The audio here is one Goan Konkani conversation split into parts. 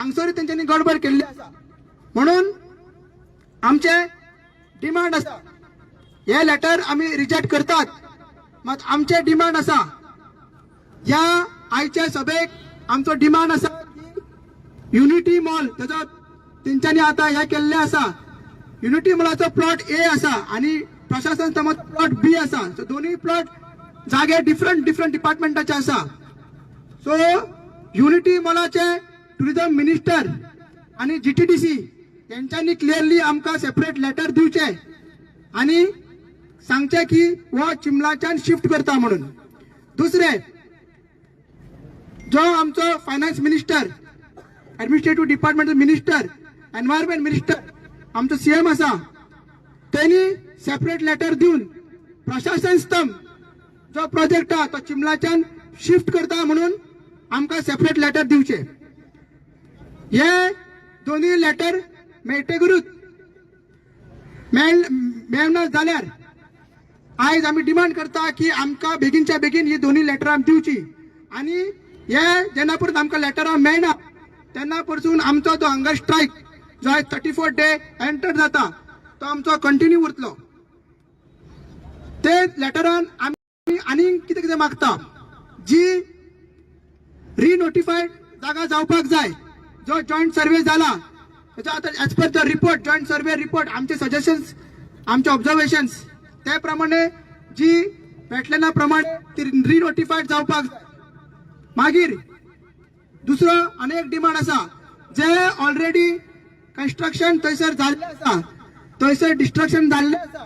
हांगसरूय तेंच्यांनी गडबड केल्ली आसा. म्हणून आमचे डिमांड आसा, हे लेटर आमी रिजेक्ट करतात. मात आमचे डिमांड आसा, ह्या आयच्या सभेक आमचो डिमांड आसा की युनिटी मॉल तेजो तेंच्यांनी आतां हें केल्लें आसा. युनिटी मॉलाचो प्लॉट ए आसा आनी प्रशासन स्तंभाचो प्लॉट बी आसा. सो दोनूय प्लॉट जागे डिफरंट डिफरंट डिपार्टमेंटाचे आसा. सो युनिटी मॉलाचे टुरिझम मिनिस्टर आनी जीटीडीसी तेंच्यांनी क्लियरली आमकां सेपरेट लेटर दिवचे आनी सांगचें की हो चिमलाच्यान शिफ्ट करता म्हणून. दुसरें, जो आमचो finance minister, administrative department minister, environment minister, आमचो सीएम आसा, तेणी सेपरेट लेटर दिवन प्रशासन स्तंभ जो प्रोजेक्ट आहा तो चिमलाच्यान शिफ्ट करता म्हणून आमकां सेपरेट लेटर दिवचे. हे दोनूय लेटर मेळटकूच, मेळना जाल्यार आयज आमी डिमांड करता की आमकां बेगीनच्या बेगीन ही दोनूय लेटरां दिवची. आनी हे जेन्ना परत आमकां लेटरां मेळना तेन्ना परसून आमचो तो हंगर स्ट्रायक जो आयज 34 डे एंटर जाता तो आमचो कंटिन्यू उरतलो. ते लेटरान आमी आनीक कितें कितें मागता, जी रिनोटिफायड जागा जावपाक जाय. जो जॉयंट सर्वे जाला तेजो आतां as per the report, joint survey report, आमचे सजेशन्स, आमचे ऑब्जर्वेशन्स ते प्रमाणे जी वेटलँडा प्रमाणे ती रिनोटिफायड जावपाक जाय. मागीर दुसरो अनेक डिमांड आसा, जे ऑलरेडी कन्स्ट्रक्शन थंयसर जाल्लें आसा, थंयसर डिस्ट्रक्शन जाल्लें आसा,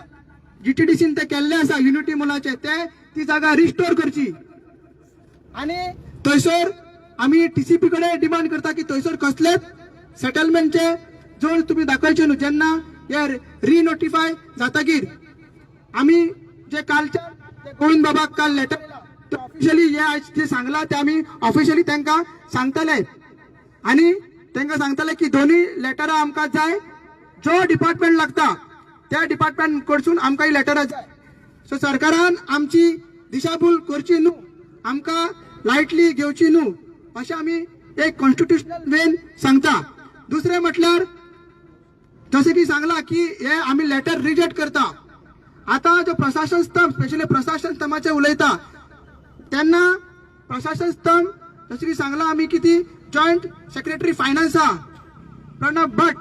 जीटीडीसीन ते केल्लें आसा युनिटी मोलाचे, ते ती जागा रिस्टोर करची. आनी थंयसर आमी टीसीपी कडेन डिमांड करता की थंयसर कसलेच सेटलमेंटचे जोड तुमी दाखयचे न्हू जेन्ना हे रिनोटिफाय जातकीर. आमी जे कालच्या गोविंद बाबाक काल लेटर ते ऑफिशियली हे आयज जे सांगला ते आमी ऑफिशियली तांकां सांगतले आनी तांकां सांगतले की दोनूय लेटरां आमकां जाय. जो डिपार्टमेंट लागता त्या डिपार्टमेंट कडसून आमकां ही लेटरां जाय. सो सरकारान आमची दिशाभूल करची न्हू, आमकां लायटली घेवची न्हू, अशें आमी एक कॉन्स्टिट्युशनल वेन सांगता. दुसरें म्हटल्यार, जशें की सांगला की हे आमी लेटर रिजेक्ट करता. आतां जो प्रशासन स्तंभ, स्पेशली प्रशासन स्तंभाचे उलयता तेन्ना प्रशासन स्तंभ जशें की सांगला आमी की ती जॉयंट सेक्रेटरी फायनान्स आहा प्रणब भट,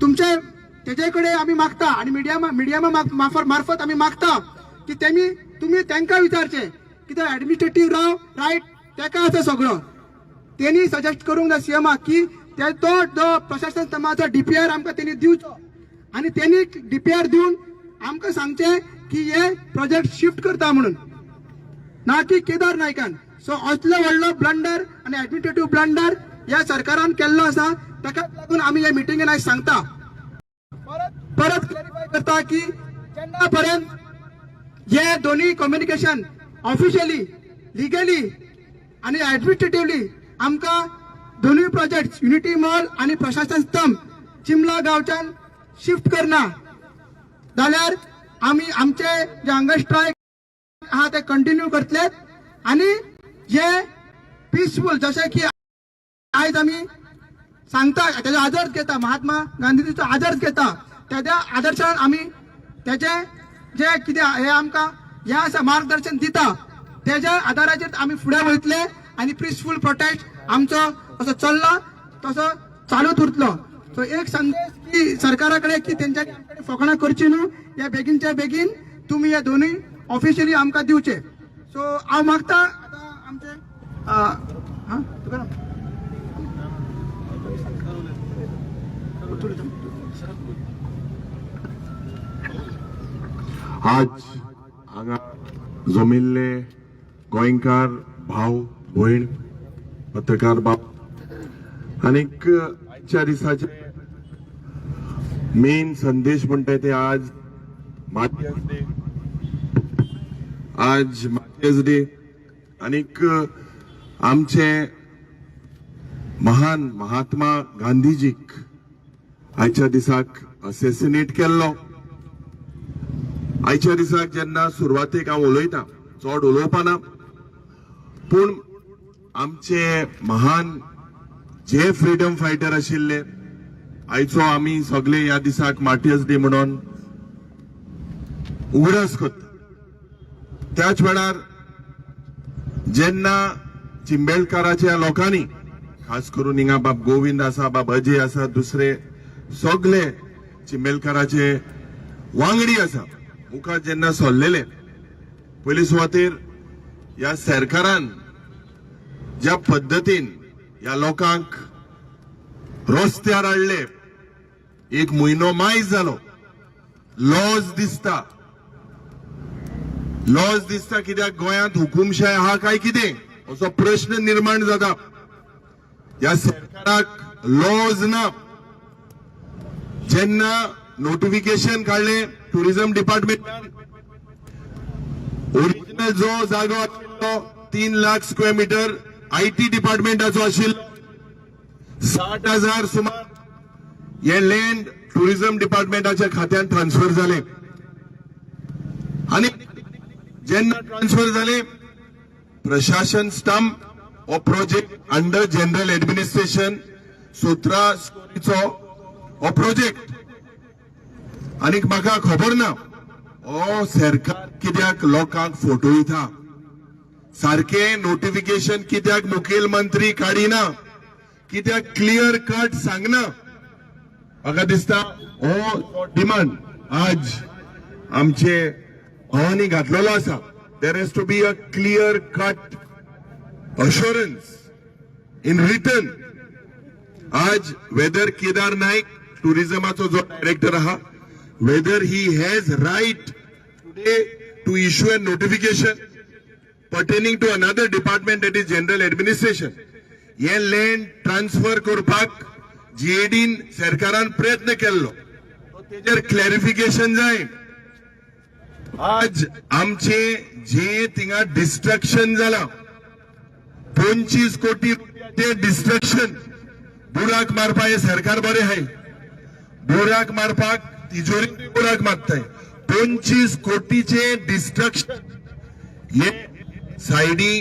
तुमचे तेजे कडेन आमी मागता आनी मिडिया मिडिया मार्फत आमी मागता की तेमी तुमी तांकां विचारचें कित्याक एडमिनिस्ट्रेटीव राव रायट तेका आसा सगळो. तेणी सजेस्ट करूंक जाय सीएमाक की ते तो जो प्रशासन स्तंभाचो डीपीआर आमकां तेणी दिवचो आनी तेणी डीपीआर दिवन आमकां सांगचें की हे प्रोजेक्ट शिफ्ट करता म्हणून, ना की केदार नायकान. सो असलो व्हडलो ब्लंडर आनी एडमिनिस्ट्रेटीव ब्लंडर ह्या सरकारान केल्लो आसा. ताकाच लागून आमी ह्या मिटिंगेन आयज सांगता, परत परत क्लॅरिफाय करता की जेन्ना पर्यंत हे दोन्ही कम्युनिकेशन ऑफिशियली, लिगली आनी एडमिनिस्ट्रेटिवली आमकां दोनूय प्रोजेक्ट, युनिटी मॉल आनी प्रशासन स्तंभ चिमला गांवच्यान शिफ्ट करना जाल्यार आमी आमचे जे हंगर स्ट्रायक आहा ते कंटिन्यू करतले. आनी हे पिसफूल, जशें की आयज आमी सांगता, तेजो आदर्श घेता, महात्मा गांधीजीचो आदर्श घेता, तेज्या आदर्शान आमी तेजे जे कितें हे आमकां हें आसा मार्गदर्शन दिता तेज्या आदाराचेर आमी फुडें वयतले आनी पिसफूल प्रोटेस्ट आमचो असो चल्ला तसो चालूच उरतलो. सो एक संदेश की सरकारा कडेन की तेंच्यांनी आमचे फकाणां करची न्हू. हे बेगीनच्या बेगीन तुमी हे दोनूय ऑफिशियली आमकां दिवचे. सो हांव मागता आतां आमचे हां तुकाराम. आज हांगा जमिल्ले गोंयकार भाव भयण, पत्रकार बाब, आनीक आयच्या दिसाचे मेन संदेश म्हणटा ते आज मार्टियर्स डे. आज मार्टियर्स डे आनीक आमचे महान महात्मा गांधीजीक आयच्या दिसाक असेसिनेट केल्लो. आयच्या दिसाक जेन्ना सुरवातेक हांव उलयतां, चड उलोवपाना, पूण आमचे महान जे फ्रीडम फायटर आशिल्ले आयचो आमी सगळे ह्या दिसाक मार्टियर्स डे म्हणून उगडास करता. त्याच वेळार जेन्ना चिंबेलकाराच्या लोकांनी खास करून हिंगा बाब गोविंद आसा, बाब अजय आसा, दुसरे सगळे चिंबेलकाराचे वांगडी आसा, मुखार जेन्ना सरलेले पयले सुवातेर ह्या सरकारान ज्या पद्दतीन ह्या लोकांक रस्त्यार हाडले, एक म्हयनो मायज जालो, लॉज दिसता, लॉज दिसता कित्याक गोंयांत हुकुमशाय आहा काय कितें असो प्रश्न निर्माण जाता. ह्या सरकाराक लॉज ना. जेन्ना नोटिफिकेशन काडलें टुरिझम डिपार्टमेंटान, ओरिजिनल जो जागो आशिल्लो 3 लाख स्क्वेअर मिटर IT डिपार्टमेंटाचो आशिल्लो, 60,000 सुमार हे लँड टुरिझम डिपार्टमेंटाच्या खात्यान ट्रान्सफर जाले. आनी जेन्ना ट्रान्सफर जाले, प्रशासन स्टंप हो प्रोजेक्ट अंडर जनरल एडमिनिस्ट्रेशन 17 स्टोरीचो हो प्रोजेक्ट. आनीक म्हाका खबर ना हो सरकार कित्याक लोकांक फोटो दिता, सारकें नोटिफिकेशन कित्याक मुखेलमंत्री काडिना, कित्याक क्लियर कट सांगना. म्हाका दिसता हो डिमांड आज आमचे भावांनी घातलेलो आसा. There has to be a clear cut assurance in written. आज वेदर केदार नाईक टुरिझमाचो जो डायरेक्टर आहा, whether he has right today to issue a notification pertaining to another department, that is general administration. हे लँड ट्रान्सफर करपाक जीएडीन सरकारान प्रयत्न केल्लो, तेजेर क्लॅरिफिकेशन जाय. आज आमचे जे थिंगा डिस्ट्रक्शन जाला, 25 कोटी रुपयाचे डिस्ट्रक्शन, बुराक मारपा हे सरकार बरें आहाय, बुराक मारपाक तिजोरी बुराक मारताय. 25 कोटीचे डिस्ट्रक्शन हे सायडी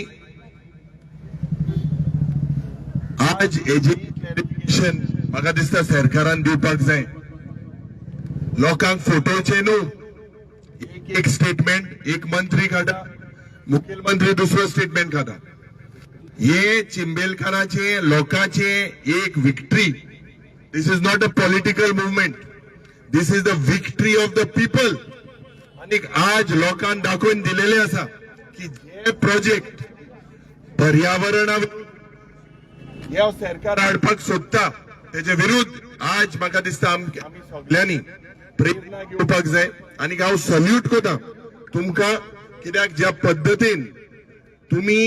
आज हेजे क्लॅरिफिकेशन म्हाका दिसता सरकारान दिवपाक जाय. लोकांक फोटोचे न्हू, एक एक स्टेटमेंट एक मंत्री काडटा, मुखेलमंत्री दुसरो स्टेटमेंट काडटा. हे चिंबेलकाराचे लोकांचे एक victory. This is not a political movement, this is the victory of the people. आनी आज लोकांक दाखोवन दिलेले आसा की जे प्रोजेक्ट पर्यावरणा हे सरकार हाडपाक सोदता तेजे विरुद्ध आज म्हाका दिसता आमी सगल्यांनी प्रेरणा घेवपाक जाय. आनी हांव सल्यूट करता तुमकां, कित्याक ज्या पद्दतीन तुमी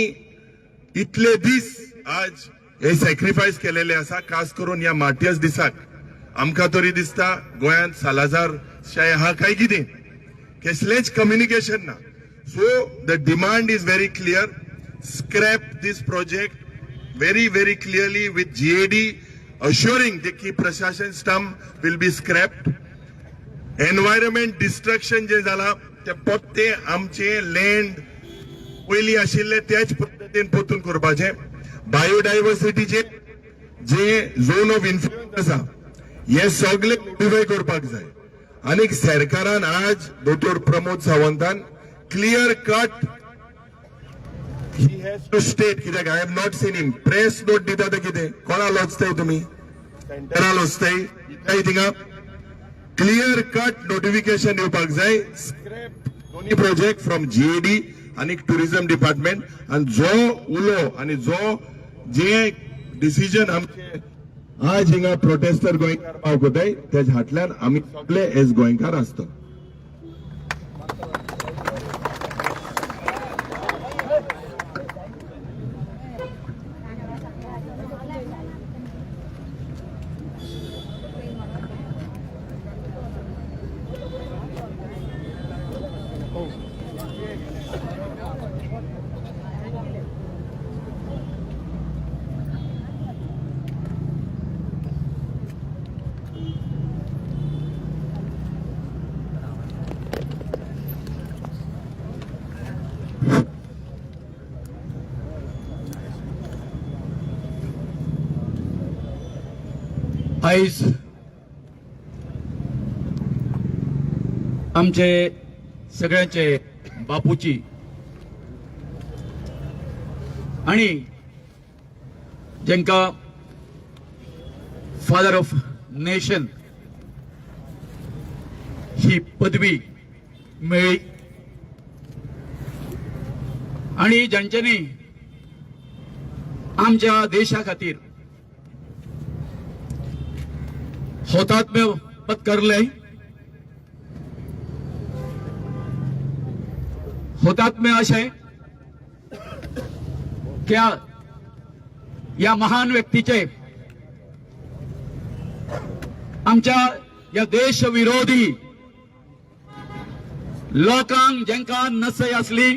इतले दीस आज हे सॅक्रिफायस केलेले आसा, खास करून ह्या मार्टियर्स दिसाक आमकां तरी दिसता गोंयांत सालाजार शाय आहा काय कितें, कसलेंच कम्युनिकेशन ना. So the demand is very clear, scrap this project very very clearly with GAD assuring की प्रशासन stump will be scrapped. Environment destruction जे जाला ते पोत्ते आमचे लँड पयलीं आशिल्ले त्याच पद्दतीन परतून करपाचें. बायोडायवर्सिटीचे जे झोन ऑफ इन्फ्लुएन्स आसा हे सगळे नोटिफाय करपाक जाय. आनी सरकारान आज दोतोर Pramod सावंतान clear cut he has to state, कित्याक I have not seen him press note दिता ते कितें कोणा लजताय तुमी, सेंटरा लजताय दिताय. थिंगा क्लियर कट नोटिफिकेशन दिवपाक जाय, स्क्रॅप दोन्ही प्रोजेक्ट फ्रॉम जीएडी आनी टुरिझम डिपार्टमेंट. आनी जो उलो आनी जो जे डिसिजन आमचे आज हिंगा प्रोटेस्टर गोंयकार पाव कोताय, तेज हाटल्यान आमी सगळे एज गोंयकार आसता. आयज आमचे सगळ्यांचे बापूची आणि जांकां फादर ऑफ नेशन ही पदवी मेळ्ळी आणि ज्यांच्यानी आमच्या देशा खातीर हुतात्म्य पत्करले, हुतात्म्य अशें त्या या महान व्यक्तीचे आमच्या या देशविरोधी लोकांक जांकां नसय आसली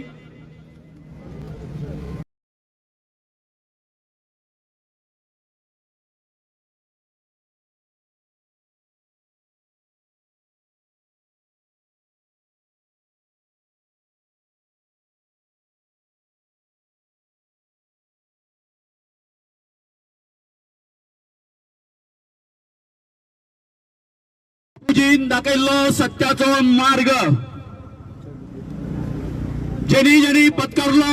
बापूजीन दाखयल्लो सत्याचो मार्ग जेणी जेणी पत्करलो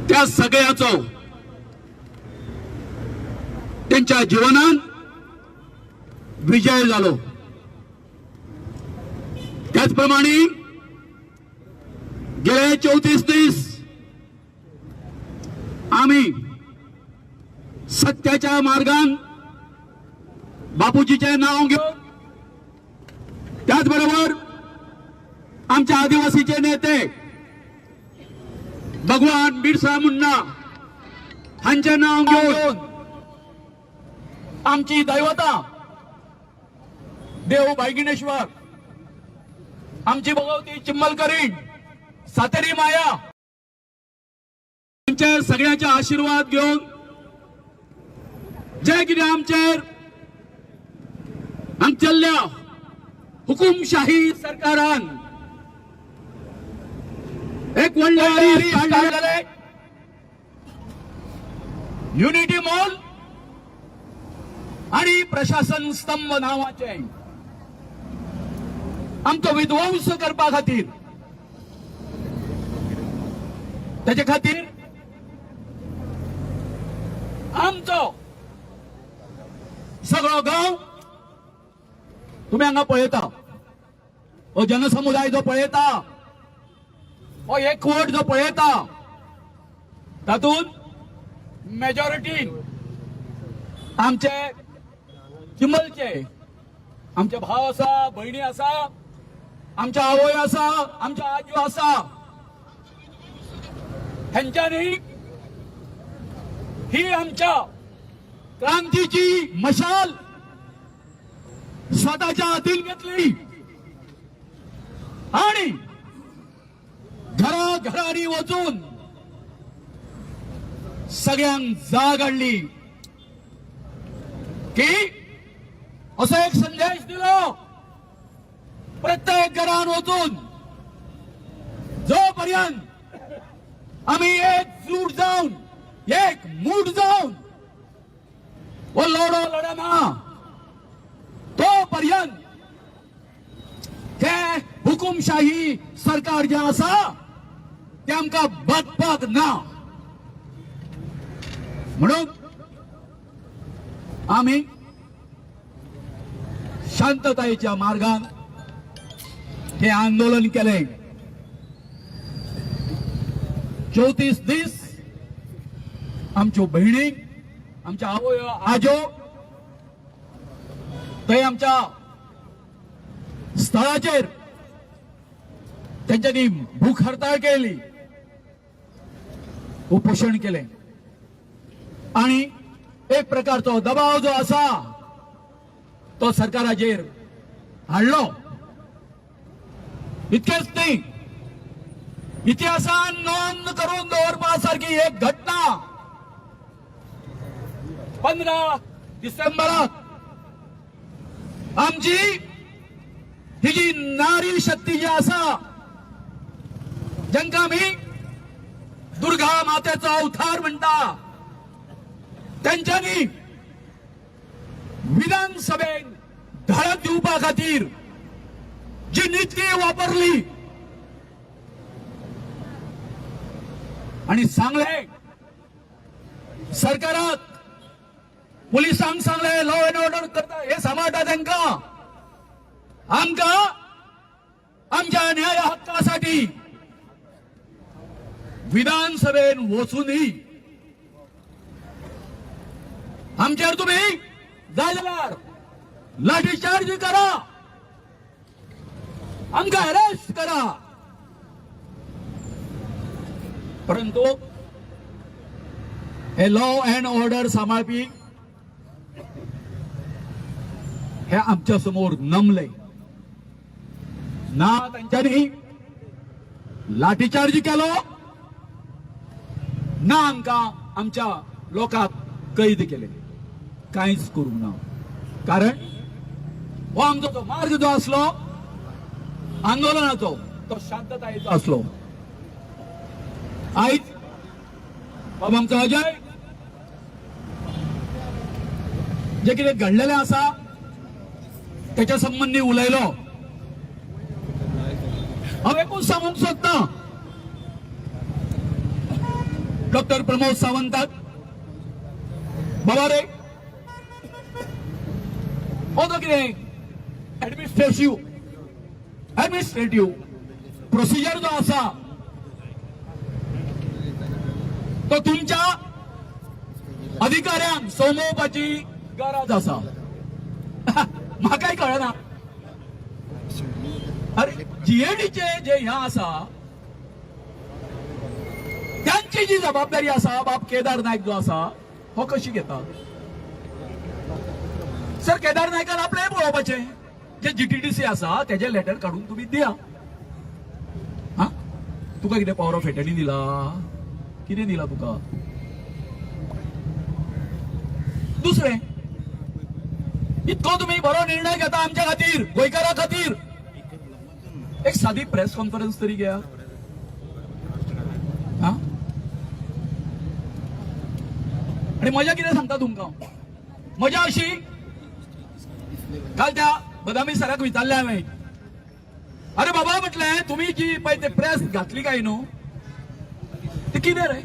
त्या सगळ्याचो त्यांच्या जीवनात विजय जालो. त्याचप्रमाणे गेले 34 दीस आम्ही सत्याच्या मार्गान बापूजीचे नाव घेऊन, त्याचबरोबर आमच्या आदिवासीचे नेते भगवान बिरसा मुंडा हांचे नाव घेऊन, आमची दैवता देव भायगिणेश्वर, आमची भगवती चिम्मलकरी, सातेरी माया, त्यांच्या सगळ्यांचे आशीर्वाद घेऊन जे कितें आमचेर हांगचल्ल्या हुकुमशाही सरकारान एक व्हडलें युनिटी मॉल आणि प्रशासन स्तंभ नावाचे आमचो विध्वंस करपा खातीर, त्याच्या खातीर आमचो सगळो गांव तुम्ही हांगा पळयता, हो जनसमुदाय जो पळयता, हो एकवट जो पळयता, तातूंत मेजॉरिटी आमचे चिंबलचे आमचे भाव आसा, भयणी आसा, आमच्या आवय आसा, आमच्या आजयो आसा. हेंच्यांनी ही आमच्या क्रांतीची मशाल स्वतःच्या हातीन घेतली आणि घराघरांनी वचून सगळ्यांक जाग हाडली की असो एक संदेश दिलो प्रत्येक घरान वचून, जोपर्यंत आम्ही एकजूट जावन एक मूठ जावन हो लढो लढना तोपर्यंत हे हुकुमशाही सरकार जे आसा ते आमकां बदपाक ना. म्हणून आमी शांततायेच्या मार्गान हे आंदोलन केले. 34 दीस आमच्यो भयणी, आमच्या आवय आजो थंय आमच्या स्थळाचेर तेंच्यांनी भूक हडताळ केली, उपोशण केलें आणि एक प्रकारचो दबाव जो आसा तो सरकाराचेर हाडलो. इतकेच न्ही, इतिहासान नोंद करून दवरपा सारखी एक घटना 15 डिसेंबराक आमची ही जी नारी शक्ती जी आसा, जांकां आमी दुर्गा मातेचो अवतार म्हणटा, तेंच्यांनी विधानसभेन धडक दिवपा खातीर जी नीती वापरली आणि सांगले सरकाराक, पुलिसांक सांगले, लॉ अँड ऑर्डर करता हे सांबाळटा तांकां, आमकां आमच्या न्याय हक्कासाठी विधानसभेन वचूनही आमच्यावर तुम्ही जाय जाल्यार लाठीचार्ज करा, आमकां अरेस्ट करा, परंतु हे लॉ अँड ऑर्डर सांबाळपी हे आमच्या समोर नमले ना. त्यांच्यानी लाठीचार्ज केलो ना, आमकां आमच्या लोकांक कैद केले, कांयच करूंक ना. कारण हो आमचो जो मार्ग जो आसलो आंदोलनाचो तो शांततायेचो आसलो. आयज बाबा आमचो अजय जे कितें घडलेलें आसा त्याच्या संबंदी उलयलो. हांव एकूच सांगूंक सोदता डॉक्टर प्रमोद सावंताक, बाबा रे, हो तो कितें ऍडमिनिस्ट्रेटिव्ह प्रोसिजर जो आसा तो तुमच्या अधिकाऱ्यांक सोमोवपाची गरज आसा. म्हाकाय कळना, अरे जीएडीचे जे ह्या आसा त्यांची जी जबाबदारी आसा, बाब केदार नायक जो आसा हो कशी घेता? सर, केदार नायकान आपलें पळोवपाचें, जे जीटीडीसी आसा तेजे लेटर काडून तुमी दिया. हा, तुका कितें पॉवर ऑफ एटर्नी दिला? कितें दिला तुका? दुसरें, इतको तुमी बरो निर्णय घेता आमच्या खातीर, गोंयकारां खातीर, एक साधी प्रेस कॉन्फरन्स तरी घ्या. हा, आणि मजा कितें सांगता तुमकां, मजा अशी, काल त्या बदामी सराक विचारलें हांवें, अरे बाबा म्हटलें, तुमी जी पळय ते प्रेस घातली काय न्हू, ते कितें रे,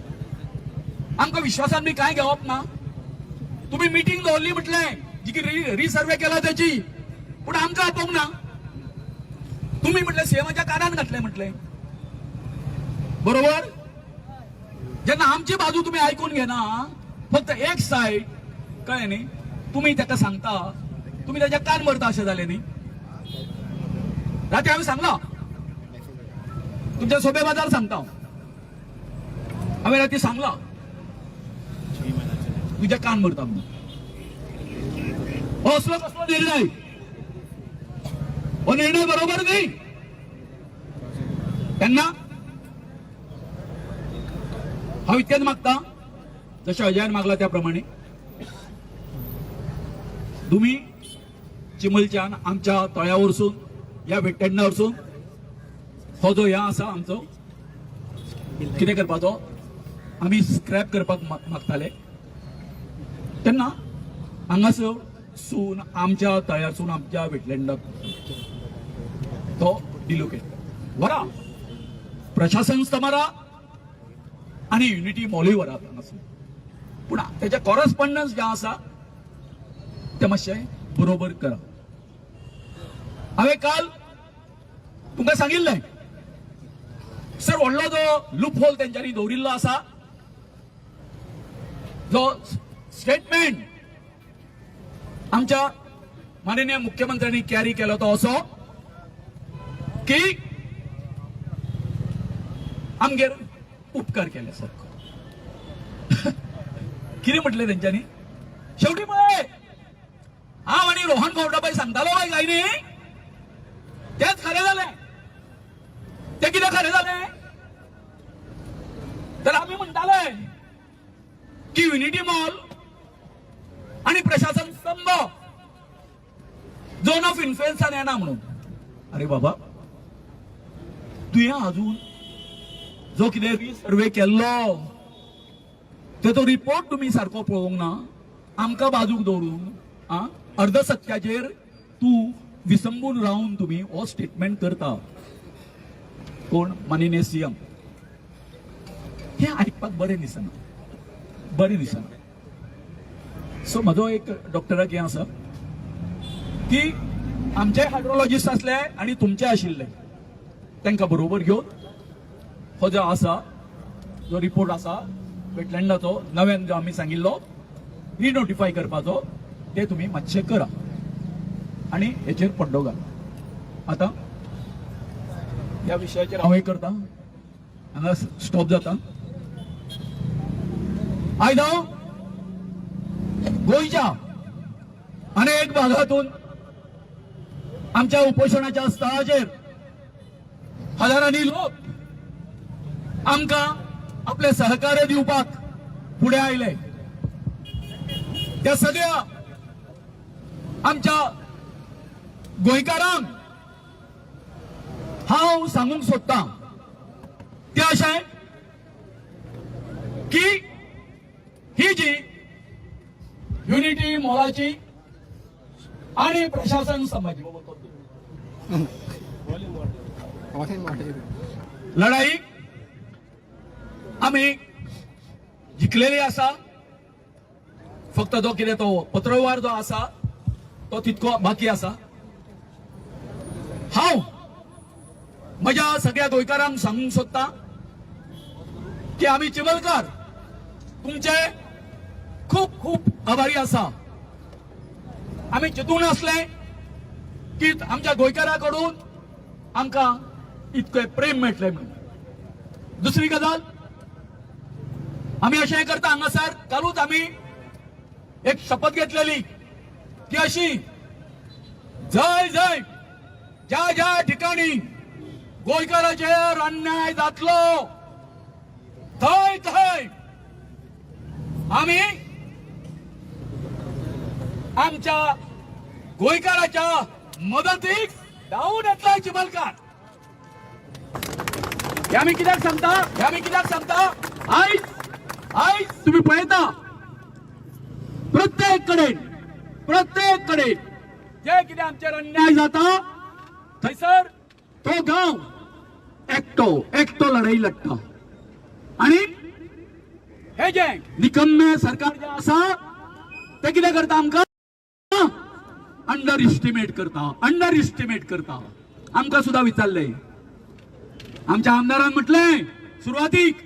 आमकां विश्वासान बी कांय घेवप ना. तुमी मिटींग दवरली म्हटलें जी की रिसर्वे केला त्याची, पूण आमकां आपोवंक ना. तुम्ही म्हटलें सीएमाच्या कानान घातलें म्हटलें, बरोबर? जेन्ना आमची बाजू तुमी आयकून घेना, फक्त एक सायड, कळ्ळें न्ही, तुमी ताका सांगता, तुमी ताच्या कान भरता अशें जालें न्ही. राती हांवें सांगलां तुमच्या सोबे बाजार सांगता, हांवें राती सांगलां तुज्या कान भरता म्हणून. हो असलो कसलो निर्णय? हो निर्णय बरोबर नाही. त्यांना हांव इतकेंच मागता, जशें अजयान मागला त्या प्रमाणे, तुम्ही चिमलच्यान आमच्या तळ्या वरसून ह्या वेट्टेडना वरसून हो जो ह्या आसा आमचो कितें करपाचो, आमी स्क्रॅप करपाक मागताले तेन्ना हांगासर सून आमच्या तळ्यारसून आमच्या वेटलँडाक तो डिलोकेट व्हरा, प्रशासन स्तंभार आणि युनिटी मॉलूय व्हरात हांगासून, पूण त्याच्या कॉरस्पॉन्डन्स जे आसा ते मातशें बरोबर करा. हांवें काल तुमकां सांगिल्लें सर, व्हडलो जो लूप होल तेंच्यांनी दवरिल्लो आसा, जो स्टेटमेंट आमच्या माननीय मुख्यमंत्र्यांनी कॅरी केलो तो असो की आमगेर उपकार केले सारको. कितें म्हटलें तेंच्यांनी शेवटी? पळय, हांव आनी रोहन खंवटे सांगतालो बाय काय न्ही, तेच खरें जालें. ते कितें खरें जालें? तर आमी म्हणटाले की युनिटी मॉल आणि प्रशासन स्तंभ झोन ऑफ इन्फ्लुएन्सान येना म्हणून. अरे बाबा, तुवें अजून जो कितें रिसर्वे केल्लो तेचो रिपोर्ट तुमी सारको पळोवंक ना, आमकां बाजूक दवरून आं अर्धसत्याचेर तूं विसंबून रावन तुमी हो स्टेटमेंट करता. कोण? माननीय सीएम. हें आयकपाक बरें दिसना, बरें दिसना. सो म्हजो एक डॉक्टराक हें आसा की आमचे हायड्रोलॉजिस्ट आसले आनी तुमचे आशिल्ले, तांकां बरोबर घेवन हो जो आसा, जो रिपोर्ट आसा वेटलँडाचो नव्यान जो आमी सांगिल्लो रिनोटिफाय करपाचो, ते तुमी मातशें करा आनी हेचेर पड्डो घाला. आतां ह्या विशयाचेर हांव हें करता, हांगा स्टॉप जाता. आयज हांव गोंयच्या अनेक भागातून आमच्या उपोशणाच्या स्थळाचेर हजारांनी लोक आमकां आपले सहकार्य दिवपाक फुडें आयले. त्या सगळ्या आमच्या गोंयकारांक हांव सांगूंक सोदतां ते अशें की ही जी युनिटी मॉलाची आणि प्रशासन समाजी लढाई आमी जिखलेली आसा. फक्त जो कितें तो पत्रव्यवहार जो आसा तो तितको बाकी आसा. हांव म्हज्या सगळ्या गोंयकारांक सांगूंक सोदता की आमी चिमलकार तुमचे खूब खूब आभारी आसा. आमी चिंतून नासले की आमच्या गोंयकारा कडून आमकां इतकें प्रेम मेळटलें म्हणून. दुसरी गजाल, आमी अशें करता हांगासर कालूच आमी एक शपथ घेतलेली ती अशी, जय जय ज्या ज्या ठिकाणी गोंयकाराचेर अन्याय जातलो थंय थंय आमी आमच्या गोंयकाराच्या मदतीक धांवून येतले चिमलकार. हे आमी कित्याक सांगता? हे आमी कित्याक सांगता? आयज आयज तुम्ही पळयता प्रत्येक कडेन, प्रत्येक कडेन जे कितें आमचेर अन्याय जाता थंयसर तो गांव एकटो एकटो लढाई लढता. आणि हे जे निकम्मे सरकार जे आसा ते कितें करता? आमकां अंडर इस्टिमेट करता, अंडर इस्टिमेट करता. आमकां सुद्दां विचारले आमच्या आमदारान, म्हटलें सुरवातीक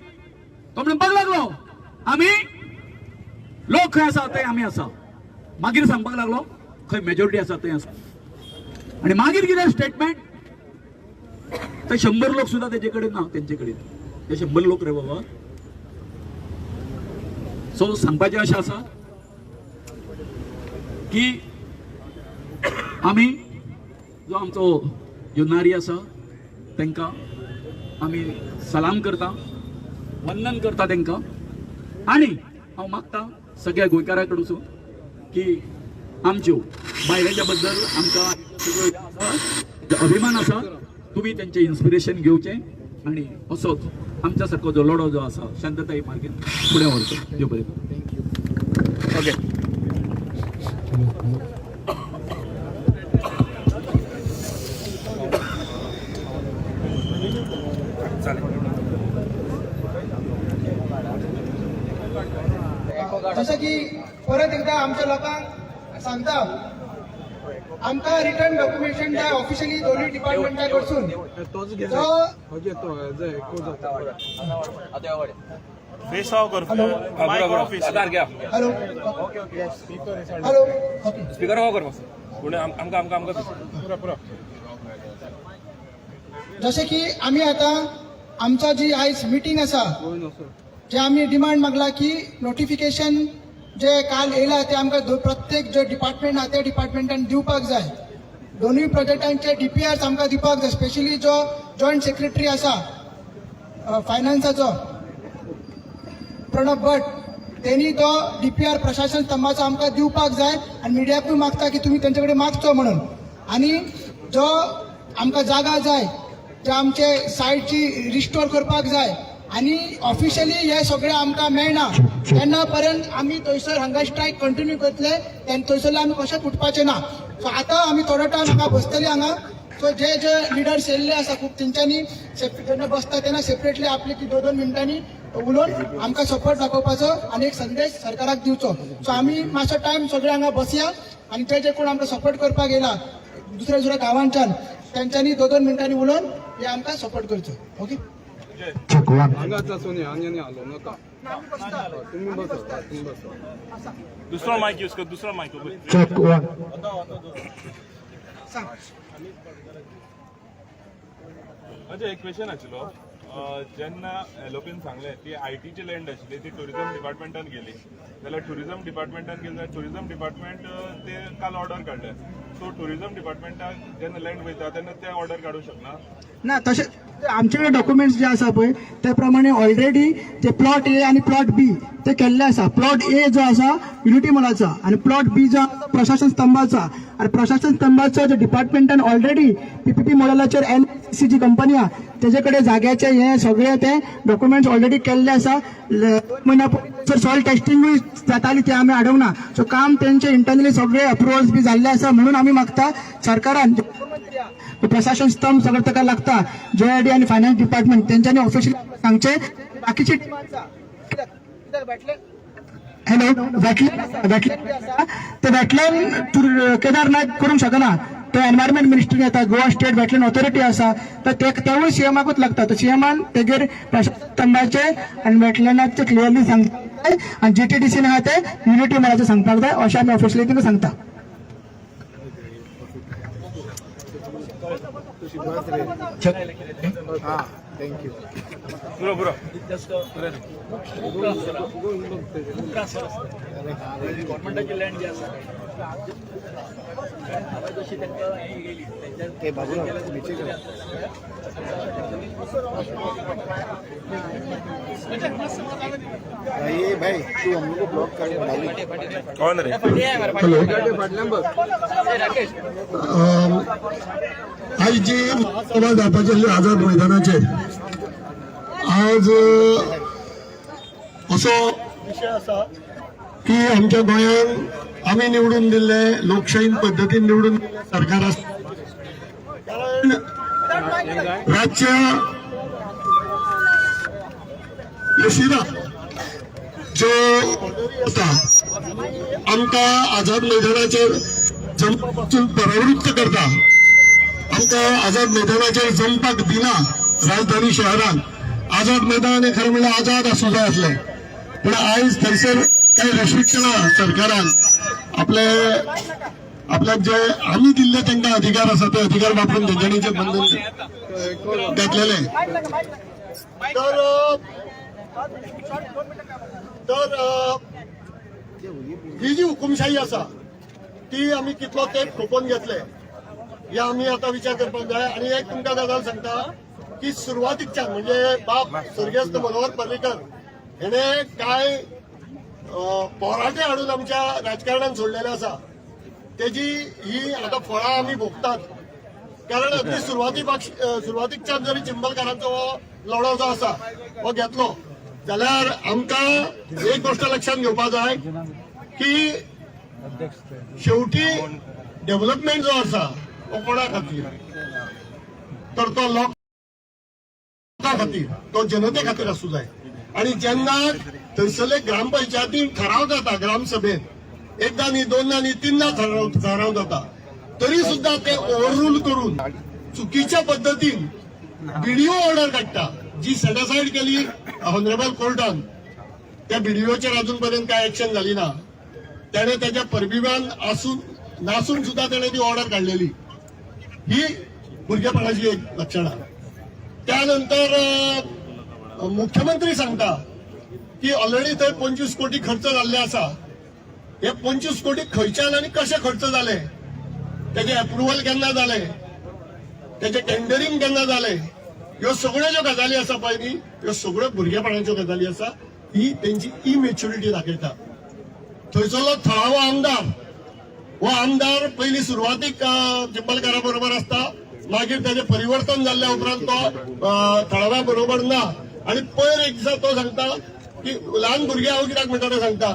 तो म्हणपाक लागलो आमी लोक खंय आसा थंय आमी आसा. मागीर सांगपाक लागलो खंय मेजॉरिटी आसा थंय आसा. आणि मागीर कितें स्टेटमेंट, ते 100 लोक सुद्दां तेजे कडेन ना, तेंचे कडेन ते 100 लोक रे बाबा. सो सांगपाचें अशें आसा की आमी जो आमचो युनारी आसा तांकां आमी सलाम करता, वंदन करता तांकां. आनी हांव मागता सगळ्या गोंयकारां कडसून की आमच्यो बायलांच्या बद्दल आमकां सगळ्यो आसा अभिमान आसा, तुमी तेंचें इन्स्पिरेशन घेवचें आनी असोच आमच्या सारको जो लढो जो आसा शांतताय मार्गेन फुडें व्हरचो. देव बरें करूं. ओके. जशें की परत एकदा आमच्या लोकांक सांगता, आमकां रिटर्न डॉक्युमेंटेशन जाय ऑफिशियली दोनूय डिपार्टमेंटा कडसून. जो फेस ऑफ कर, माइक ऑफ. आधार घ्या. Hello, hello, okay. Speaker of कर. पुणे आमकां आमकां आमकां. जशें की आमी आतां आमचो जी आयज मिटींग आसा, जे आमी डिमांड मागला की नोटिफिकेशन जे काल येयला ते आमकां प्रत्येक जे डिपार्टमेंट आहा त्या डिपार्टमेंटान दिवपाक जाय. दोनूय प्रोजेक्टांचे डीपीआर आमकां दिवपाक जाय. स्पेशली जो जॉयंट सेक्रेटरी आसा फायनान्साचो प्रणब भट, तेणी तो डीपीआर प्रशासन स्तंभाचो आमकां दिवपाक जाय. आनी मिडियाकूय मागता की तुमी तेंचे कडेन मागचो म्हणून. आनी जो आमकां जागा जाय, जे आमचे सायटची रिस्टोर करपाक जाय. आनी ऑफिशियली हे सगळें आमकां मेळना तेन्ना पर्यंत आमी थंयसर हंगर स्ट्रायक कंटिन्यू करतले. तेन्ना थंयसरले आमी कशेंच उठपाचें ना. सो आतां आमी थोडो टायम हांगा बसतले हांगा. सो जे जे लिडर्स येयल्ले आसा खूब, तेंच्यांनी जेन्ना बसता तेन्ना सेपरेटली आपले की दोन दोन मिनटांनी उलोवन आमकां सपोर्ट दाखोवपाचो आनी एक संदेश सरकाराक दिवचो. सो आमी मातसो टायम सगळे हांगा बसया आनी जे जे कोण आमकां सपोर्ट करपाक येयला दुसऱ्या दुसऱ्या गांवांच्यान, तेंच्यांनी दोन दोन मिनटांनी उलोवन हे आमकां सपोर्ट करचो. ओके. हांगाच आसून आनी आनी हालो नाका. तुमी बसा, तुमी बसा. दुसरो मायक यूज कर, दुसरो मायक. सांग. म्हणजे एक क्वेश्चन आशिल्लो, जेन्ना एलोपीन सांगलें ती आयटीची लँड आशिल्ली, ती टुरिझम डिपार्टमेंटान गेली जाल्यार, टुरिझम डिपार्टमेंटान गेली जाल्यार टुरिझम डिपार्टमेंट ते काल ऑर्डर काडले. सो टुरिझम डिपार्टमेंटाक जेन्ना लँड वयता तेन्ना ते ऑर्डर काडूंक शकना? ना, तशें आमचे कडेन डॉक्युमेंट्स जे आसा पळय ते प्रमाणे ऑलरेडी जे प्लॉट ए आनी प्लॉट बी ते केल्ले आसा. प्लॉट ए जो आसा युनिटी मॉलाचो आनी प्लॉट बी जो आसा प्रशासन स्तंभाचो. आनी प्रशासन स्तंभाचो जे डिपार्टमेंटान ऑलरेडी पीपीपी मॉडेलाचेर एन सी जी कंपनी आहा तेजे कडेन जाग्याचे हे सगळे ते डॉक्युमेंट्स ऑलरेडी केल्ले आसा. 2 म्हयन्या पयलीं सॉयल टेस्टिंगूय जाताली, ते आमी हाडूंक ना. सो काम तेंचे इंटरनली सगळे अप्रुवल्स बी जाल्ले आसा. म्हणून आमी मागता सरकारान प्रशासन स्तंभ सगळं ताका लागता, जेआयडी आनी फायनान्स डिपार्टमेंट, तेंच्यांनी ऑफिशियली सांगचे. बाकीची हॅलो, वेटलँड, वेटलँड आसा ते वेटलँड केदार नायक करूंक शकना. ते एनवायरमेंट मिनिस्ट्रीन येता, गोवा स्टेट वेटलँड ऑथॉरिटी आसा. तर ते तेवूय सीएमाकूच लागता. तर सीएमान तेगेर प्रशासन स्तंभाचे आनी वेटलँडाचे क्लियरली सांगपाक जाय आनी जीटीडीसीन आहा ते युनिटी मॉलाचें सांगपाक जाय, अशें आमी ऑफिशियली तांकां सांगता. पुरो पुरो. गव्हर्मेंटाची लँड जी आसा, हांवें जशी तांकां हें गेली तेंच्या. भाई भाई, तू हम लोग को ब्लॉक कर डाली. कोण रे? हॅलो. फाटल्यान बस. आयज जी सभा जावपाची आसली आझाद मैदानाचेर, आज असो विशय आसा की आमच्या गोंयांत आमी निवडून दिल्ले, लोकशाही पद्दतीन निवडून दिल्लें सरकार आसा. कारण रातच्या उशिरा ज्यो आसा, आमकां आझाद मैदानाचेर जमपासून परावृत्त करता, आमकां आझाद मैदानाचेर जमपाक दिना. राजधानी शहरान आझाद मैदान हे खरें म्हणल्यार आझाद आसूं जाय आसलें, पूण आयज थंयसर कांय रेस्ट्रिक्शनां सरकारान आपले आपल्याक जे आमी दिल्ले तांकां अधिकार आसा, ते अधिकार वापरून तेंच्यांनी जे बंधन घातलेलें. तर तर ही जी हुकुमशाही आसा ती आमी कितलो तेंप खोपोवन घेतले हे आमी आतां विचार करपाक जाय. आनी एक तुमकां गजाल सांगता की सुरवातीकच्यान म्हणजे बाब स्वर्गेस्त मनोहर पर्रीकर हेणे काय पोराटे हाडून आमच्या राजकारणान सोडलेले आसा, तेजी ही आतां फळां आमी भोगतात. कारण अगदी सुरवातीकच्यान जरी चिंबलकारांचो हो लढो जो आसा हो घेतलो जाल्यार आमकां एक गोश्ट लक्षात घेवपाक जाय की शेवटी डेव्हलपमेंट जो आसा तो कोणा खातीर, तर तो लोकां खातीर, तो जनते खातीर आसूं जाय. आणि जेन्ना थंयसरले ग्रामपंचायतीन ठराव जाता, ग्रामसभेत एकदा न्ही, दोनदा न्ही, तीनदा ठराव ठराव जाता, तरी सुद्धा ते ओव्हररूल करून चुकीच्या पद्दतीन बीडीओ ऑर्डर काडटा, जी सेटअसाइड केली ऑनरेबल कोर्टान. त्या बीडीओचेर अजून पर्यंत काय ऍक्शन झाली ना. त्याने त्याच्या परमिशन असून नासून सुद्धा त्याने ती ऑर्डर काढलेली, ही भुरगेपणाची एक लक्षणां. त्यानंतर मुख्यमंत्री सांगता की ऑलरेडी थंय 25 कोटी खर्च जाल्ले आसा. हे 25 कोटी खंयच्यान आनी कशे खर्च जाले, तेजे अप्रुव्हल केन्ना जाले, तेजे टेंडरिंग केन्ना जाले, ह्यो सगळ्यो ज्यो गजाली आसा पळय न्ही, ह्यो सगळ्यो भुरगेपणाच्यो गजाली आसा. ही तेंची इमेच्युरिटी दाखयता. थंयसरलो थळावो आमदार, हो आमदार पयली सुरवातीक चिंबलकारा बरोबर आसता, मागीर ताजें परिवर्तन जाल्ल्या उपरांत तो थळाव्या बरोबर ना. आणि पयर एक दिसा तो सांगता की ल्हान भुरगे हांव कित्याक म्हणटा ते सांगता,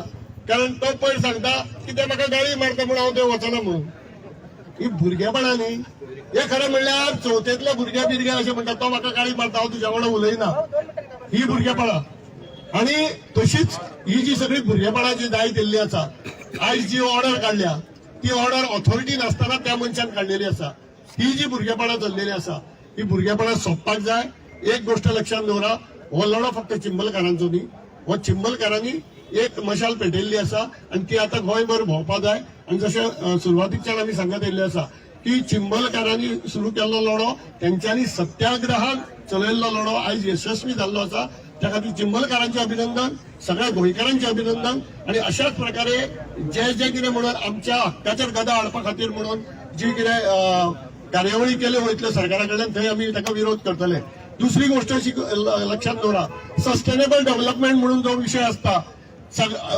कारण तो पयर सांगता की ते म्हाका गाळी मारता म्हणून हांव थंय वचना म्हणून. ही भुरगेपणा न्ही हे, खरें म्हणल्यार चवथेंतले भुरगे बिरगे अशें म्हणटा, तो म्हाका गाळी मारता, हांव तुज्या वांगडा उलयना. ही भुरगेपणा. आणि तशीच ही जी सगळी भुरगेपणा जी जायत येल्ली आसा, आयज जी ऑर्डर काडल्या ती ऑर्डर ऑथॉरिटी नासतना त्या मनशान काडलेली आसा. ही जी भुरगेपणा चल्लेली आसा ही भुरगेपणा सोंपपाक जाय. एक गोष्ट लक्षात दवरा, हो लढो फक्त चिंबलकारांचो न्ही, हो चिंबलकारांनी एक मशाल पेटयल्ली आसा आणि ती आता गोंयभर भोंवपा जाय. आणि जशें सुरवातीच्यान आमी सांगत येयल्ले आसा की चिंबलकारांनी सुरू केल्लो लढो, तेंच्यांनी सत्याग्रहान चलयल्लो लढो आयज यशस्वी जाल्लो आसा. त्या खातीर चिंबलकारांचे अभिनंदन, सगळ्या गोंयकारांचे अभिनंदन. आणि अशाच प्रकारे जे जे कितें म्हणून आमच्या हक्काचेर गदा हाडपा खातीर म्हणून जी कितें कार्यावळी केल्यो वयतल्यो सरकारा कडल्यान, थंय आमी ताका विरोध करतले. दुसरी गोष्ट अशी लक्षात दवरा, सस्टेनेबल डेव्हलपमेंट म्हणून जो विशय आसता,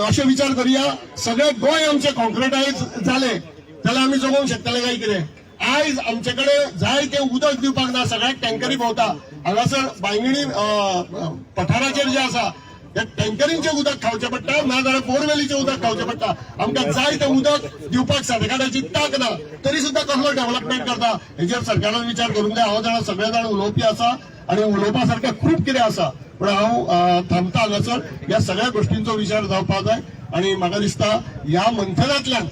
अशें विचार करूया, सगळे गोंय आमचे कॉन्क्रिटायज जाले जाल्यार आमी जगोवंक शकतले काय कितें? आयज आमचे कडेन जाय तें उदक दिवपाक ना, सगळ्याक टँकरी भोंवता. हांगासर बांयगिणी पठाराचेर जे आसा त्या टँकरींचें उदक खावचें पडटा, नाजाल्यार बोरवेलीचें उदक खावचें पडटा. आमकां जाय तें उदक दिवपाक सरकाराची तांक ना, तरी सुद्दां कसलो डेव्हलपमेंट करता हेजेर सरकारान विचार करूंक जाय. हांव जाणा सगळे जाण उलोवपी आसा आणि उलोवपा सारकें खूब कितें आसा, पूण हांव थांबता हांगासर. ह्या सगळ्या गोष्टींचो विचार जावपाक जाय आणि म्हाका दिसता ह्या मंथनांतल्यान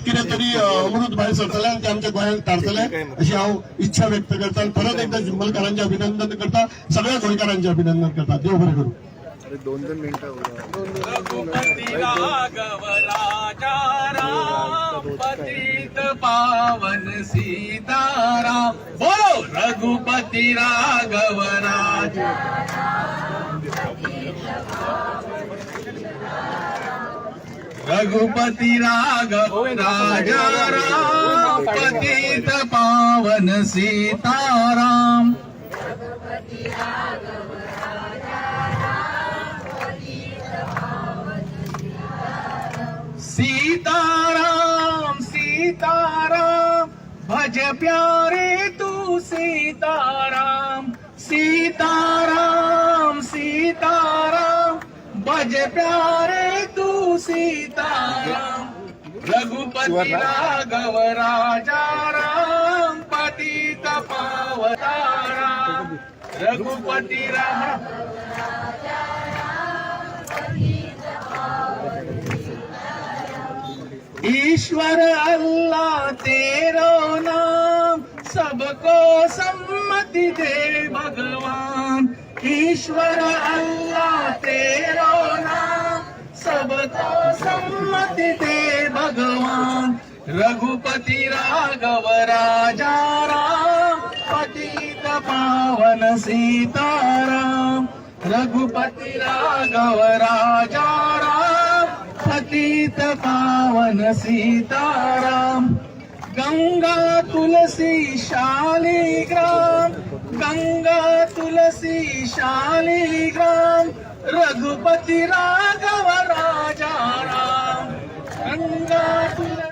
कितें तरी अमृत भायर सरतलें आनी ते आमच्या गोंयांत थारतलें अशी हांव इच्छा व्यक्त करता. आनी परत एकदा चिंबलकारांचें अभिनंदन करता, सगळ्या गोंयकारांचें अभिनंदन करता. देव बरें करूं. अरे, दोन दोन मिनिटं. रघुपति राघव राजा राम, पतित पावन सीताराम. बोलो रघुपति राघव राजा. रघुपति राघव राजा राम, पतित पावन सीताराम. सीताराम सीताराम भज प्यारे तू सीताराम, सीताराम सीताराम भज प्यारे तू सीताराम. रघुपति राघव राजा राम, पतित पावताराम. रघुपति राम. ईश्वर अल्लाह तेरो नाम, सबको सम्मति दे भगवान. ईश्वर अल्लाह तेरो नाम, सबको सम्मति दे भगवान. रघुपति राघव राजा राम, पतित पावन सीताराम. रघुपति राघव राजा राम, पतित पावन सीताराम. गंगा तुलसी शालिग्राम, गंगा तुलसी शालिग्राम, रघुपति राघव राजा राम. गंगा तुलसी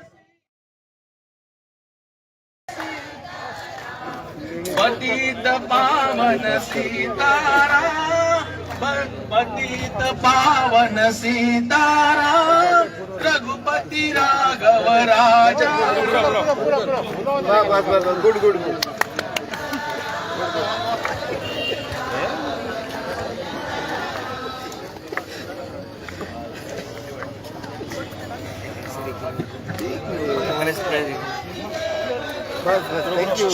पतित पावन सीताराम, पतित पावन सीताराम, रघुपति राघव राजा. बस बस बस, गुड गुड गुड. बस बस, thank you.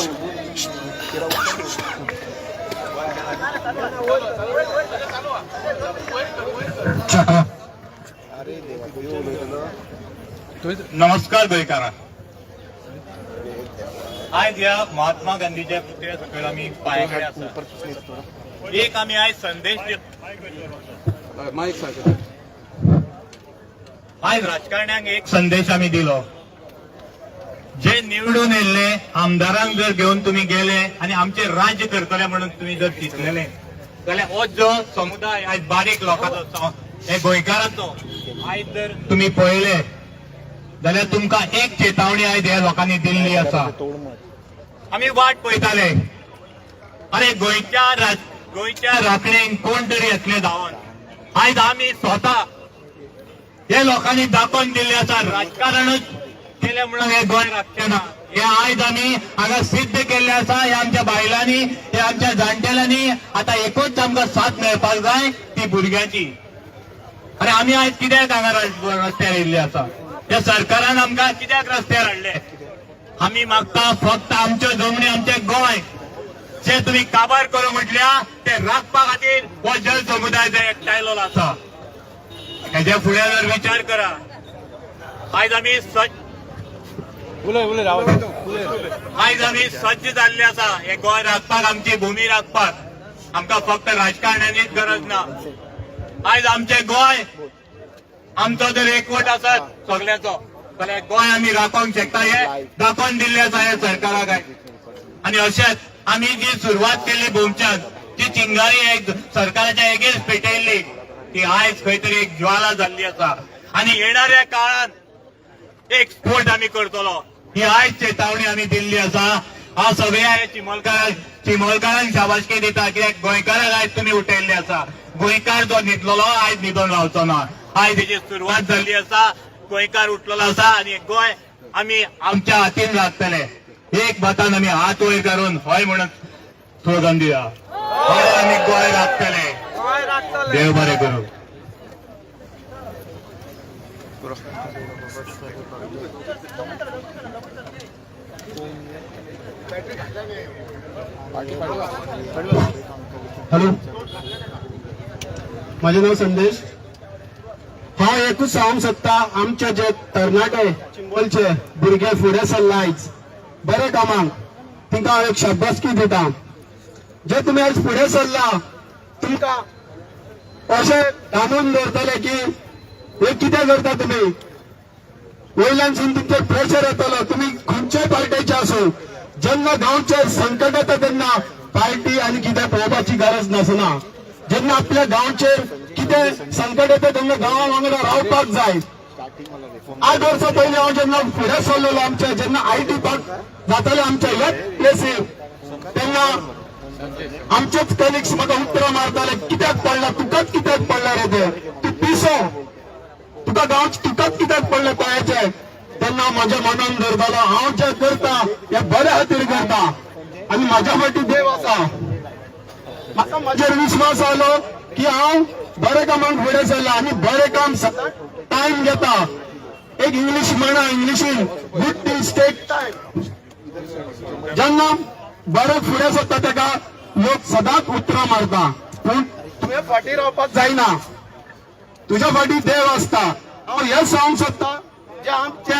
अरे देवा, खंय उलयतलो? नमस्कार गोंयकारा. आयज ह्या महात्मा गांधीच्या पुतळ्या सकयल आमी पांया कडेन आसा. एक आमी आयज संदेश माईक सारकें. आयज राजकारण्यांक एक संदेश आमी दिलो. जे निवडून येयल्ले आमदारांक जर घेवन तुमी गेले आनी आमचें राज्य करतले म्हणून तुमी जर चिंतलेले जाल्यार हो जो समुदाय आयज बारीक लोकांचो, हे गोंयकारांचो आयज जर तुमी पळयले जाल्यार तुमकां एक चेतावणी आयज ह्या लोकांनी दिल्ली आसा. आमी वाट पळयताले, अरे गोंयच्या गोंयच्या राखणेक कोण तरी येतले धांवन. आयज आमी स्वता हे लोकांनी दाखोवन दिल्लें आसा, राजकारणच केलें म्हणून हे गोंय राखचें ना. हे आयज आमी हांगा सिद्ध केल्लें आसा. हे आमच्या बायलांनी, हे आमच्या जाणटेल्यांनी, आतां एकूच आमकां साथ मेळपाक जाय, ती भुरग्यांची. आनी आमी आयज कित्याक हांगा रस्त्यार येयल्ले आसा? ह्या सरकारान आमकां कित्याक रस्त्यार हाडले? आमी मागता फक्त आमच्यो जमनी, आमचें गोंय जे तुमी काबार करूं म्हटल्या, ते राखपा खातीर हो जन समुदाय जे एकठांयलो आसा. हेज्या फुडें जर विचार करा, आयज आमी सज्ज उलय उलय राव उलय. आयज आमी सज्ज जाल्ले आसा हे गोंय राखपाक, आमची भूमी राखपाक. आमकां फक्त राजकारण्यांनीच गरज ना. आयज आमचें गोंय, आमचो जर एकवट आसत सगल्यांचो जाल्यार गोंय आमी राखोवंक शकता, हे दाखोवन दिल्लें आसा हे सरकाराक आयज. आनी अशेंच आमी जी सुरवात केल्ली भोमच्यान, जी चिंगारी एक सरकाराच्या एगेन्स्ट पेटयल्ली, ती आयज खंय तरी एक ज्वाला जाल्ली आसा. आनी येणाऱ्या काळात एक स्फोट आमी करतलो, ही आयज चेतावणी आमी दिल्ली आसा. हांव सगळ्या चिमोलकारांक शाबासकी दिता, कित्याक गोंयकारांक आयज तुमी उठयल्ले आसा. गोंयकार जो न्हिदलेलो आयज न्हिदोन रावचो ना. आयज हेची सुरवात जाल्ली आसा. गोंयकार उठलेलो आसा आनी गोंय आमी आमच्या हातीन राखतले. एक मतान आमी हात वयर करून हय म्हणून स्लोगन दिया, हय, आमी गोंय राखतले. देव बरें करूं. हॅलो, माझे नाव संदेश. हांव एकूच सांगूंक सोदता, आमचे जे तरणाटे चिंबलचे भुरगे फुडें सरला आयज बरे कामाक, तांकां हांव एक शाबासकी दिता. जे तुमी आयज फुडें सरला, तुमकां अशें दामून दवरतले की हे कितें करता तुमी. वयल्यानसून तुमचेर प्रेशर येतलो. तुमी खंयच्याय पार्टेचे आसूं, जेन्ना गांवचेर संकट येता तेन्ना पार्टी आनी कितें पळोवपाची गरज नासना. जेन्ना आपल्या गांवचेर कितें संकट येता तेन्ना गांवा वांगडा रावपाक जाय. 8 वर्सां पयलीं हांव जेन्ना फुडें सरलेलो, आमच्या जेन्ना IT park जाताले आमच्या ह्याच प्लेसीर, तेन्ना आमचेच कलिग्स म्हाका उतरां मारताले, कित्याक पडला तुकाच, कित्याक पडला रे ते, तूं पिसो, तुका गांव तुकाच कित्याक पडलें तळ्याचें? तेन्ना म्हज्या मनान धरतालो, हांव जें करता हें बऱ्या खातीर करता आनी म्हाज्या फाटी देव आसा. म्हाका म्हजेर विश्वास आलो की हांव बरें कामाक फुडें सरला आनी बरें काम टायम घेता. एक इंग्लीश म्हणा, इंग्लिशीन, "Good things take time." जेन्ना बरें फुडें सरता तेका लोक सदांच उतरां मारता, पूण तुवें फाटीं रावपाक जायना. तुज्या फाटी देव आसता. हांव हें सांगूंक सोदता, जे आमचे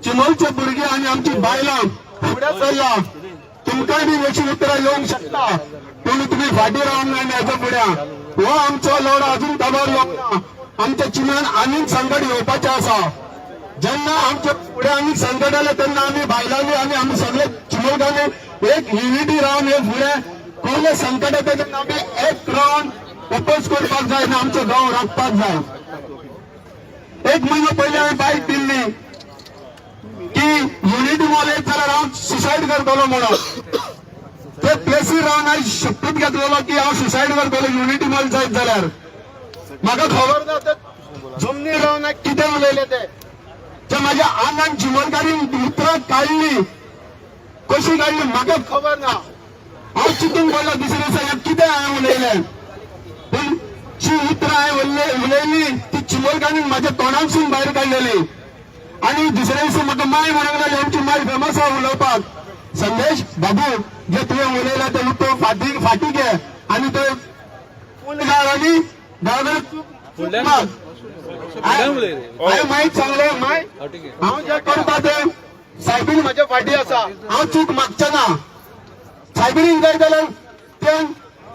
चिमोलचे भुरगे आनी आमची बायलां फुडें सरला, तुमकांय बी अशी उतरां येवंक शकता, पूण तुमी फाटीं रावंक जायना. हेच्या फुड्यां हो आमचो लढो अजून काबार जावंक ना. आमच्या चिमलान आनीक संकट येवपाचें आसा. जेन्ना आमच्या फुडें आनीक संकट आलें, तेन्ना आमी बायलांनी आनी आमी सगळे चिमोलकांनी एक युनिटी रावन हे फुडें कसलें संकट येता तेन्ना आमी एक रावन अपोज करपाक जाय आनी आमचो गांव राखपाक जाय. एक म्हयनो पयलीं हांवें बायट दिल्ली की युनिटी मॉल येत जाल्यार हांव सुसायड करतलो म्हणून. ते प्लेसीर रावन हांवें शपथ घेतलेलो की हांव सुसायड करतलो युनिटी मॉल जायत जाल्यार. म्हाका खबर ना ते जमनीर रावन हांवें कितें उलयलें ते. जे म्हाज्या आंगान चिमलकारीन उतरां काडली, कशी काडली म्हाका खबर ना. हांव चिंतून पडलो दुसऱ्या दिसा, हें कितें हांवें उलयलें? पूण जी उतरां हांवें उलयली ती चिमलकारीन म्हाज्या तोंडांतसून भायर काडलेली. आनी दुसऱ्या दिसा म्हाका माय म्हणूंक लागली, आमची माय फेमस आहा उलोवपाक, "संदेश बाबू, जे तुवें उलयला ते उतर फाटी फाटी घे आनी ते फूल घाल आनी देवा कडेन माग." हांवें मायक सांगलें, "माय, हांव जें करता तें सायबीन म्हाज्या फाटी आसा, हांव चूक मागचें ना. सायबिणीन जाय जाल्यार ते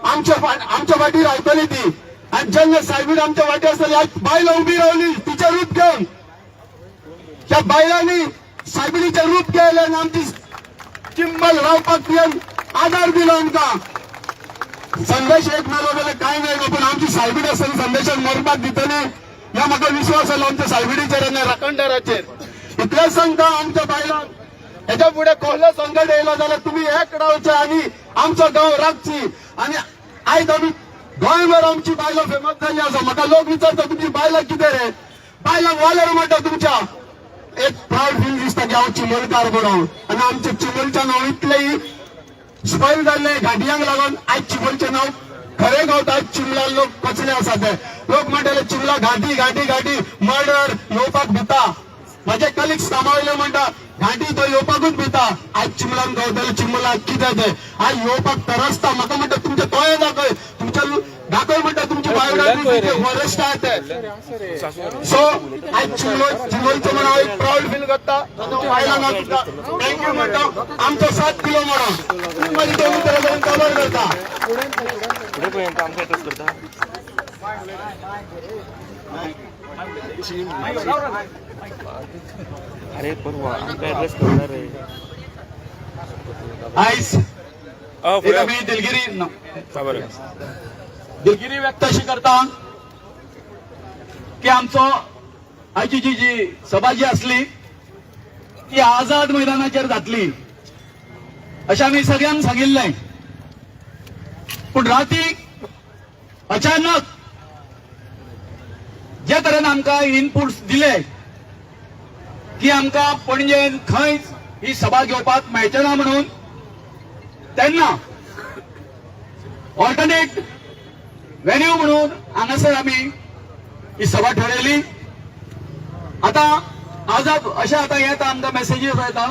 आमच्या फाटी रावतली ती." आनी जेन्ना सायबीण आमच्या फाटी आसतली, आज बायलां उबी रावली तिचें रूप घेवन. त्या बायलांनी सायबिणीचें रूप केलें आनी आमची चिंबल रावपाक तुवें आदार दिलो आमकां. संदेश एक मेलो जाल्यार कांय जायना, पूण आमची सायबीण आसतना संदेशाक मरपाक दितली ह्या म्हाका विश्वास आसलो आमच्या सायबिणीचेर आनी राखणदाराचेर. इतलेंच सांगता आमच्या बायलांक, हेच्या फुडें कसलो संकट येयलो जाल्यार तुमी एक रावचे आनी आमचो गांव राखची. आनी आयज आमी गोंयभर आमची बायलां फेमस जाल्ली आसा. म्हाका लोक विचारता तुमची बायलां कितें रे, बायलांक वाल्यार म्हणटा तुमच्या. एक प्रावड फील दिसता की हांव चिंबलकार म्हणून. आनी आमच्या चिंबलच्या नांव इतलें स्पॉयल जाल्लें घाटयांक लागून आयज चिंबलचें नांव खरें गावता. आयज चिंबला लोक कसले आसा ते लोक म्हणटाले चिंबला घाटी घाटी घाटी मर्डर येवपाक भिता. माझे कलिग्स कामावयले म्हणटा घाटी तो येवपाकूच भिता. आयज चिंबलान गावतले चिंबला कितें तें आयज येवपाक तरसता. म्हाका म्हणटा तुमचे तोये दाखय, तुमच्या दाखय म्हणटा तुमची बायोडायवर्सिटी फॉरेस्ट आहा ते. सो आयज चिंबलचो म्हणून हांव एक प्रावड फील करता. बायलांक तुमकां thank you म्हणटा. आमचो 7 किलो म्हणून तुम्ही माझी दोन उतरां करून कवर करता. अरे परवा आमकां ऍड्रेस करणार रे. आयज एक आमी दिलगिरी दिलगिरी व्यक्त अशी करता की आमचो आयची जी जी सभा जी आसली ती आझाद मैदानाचेर जातली अशें आमी सगळ्यांक सांगिल्लें. पूण रातीक अचानक जे तरेन आमकां इनपुट्स दिले की आमकां पणजेन खंयच ही सभा घेवपाक मेळचे ना म्हणून, तेन्ना ऑल्टरनेट व्हेन्यू म्हणून हांगासर आमी ही सभा ठरयली. आतां आझाद अशें आतां येता आमकां मेसेजीस येता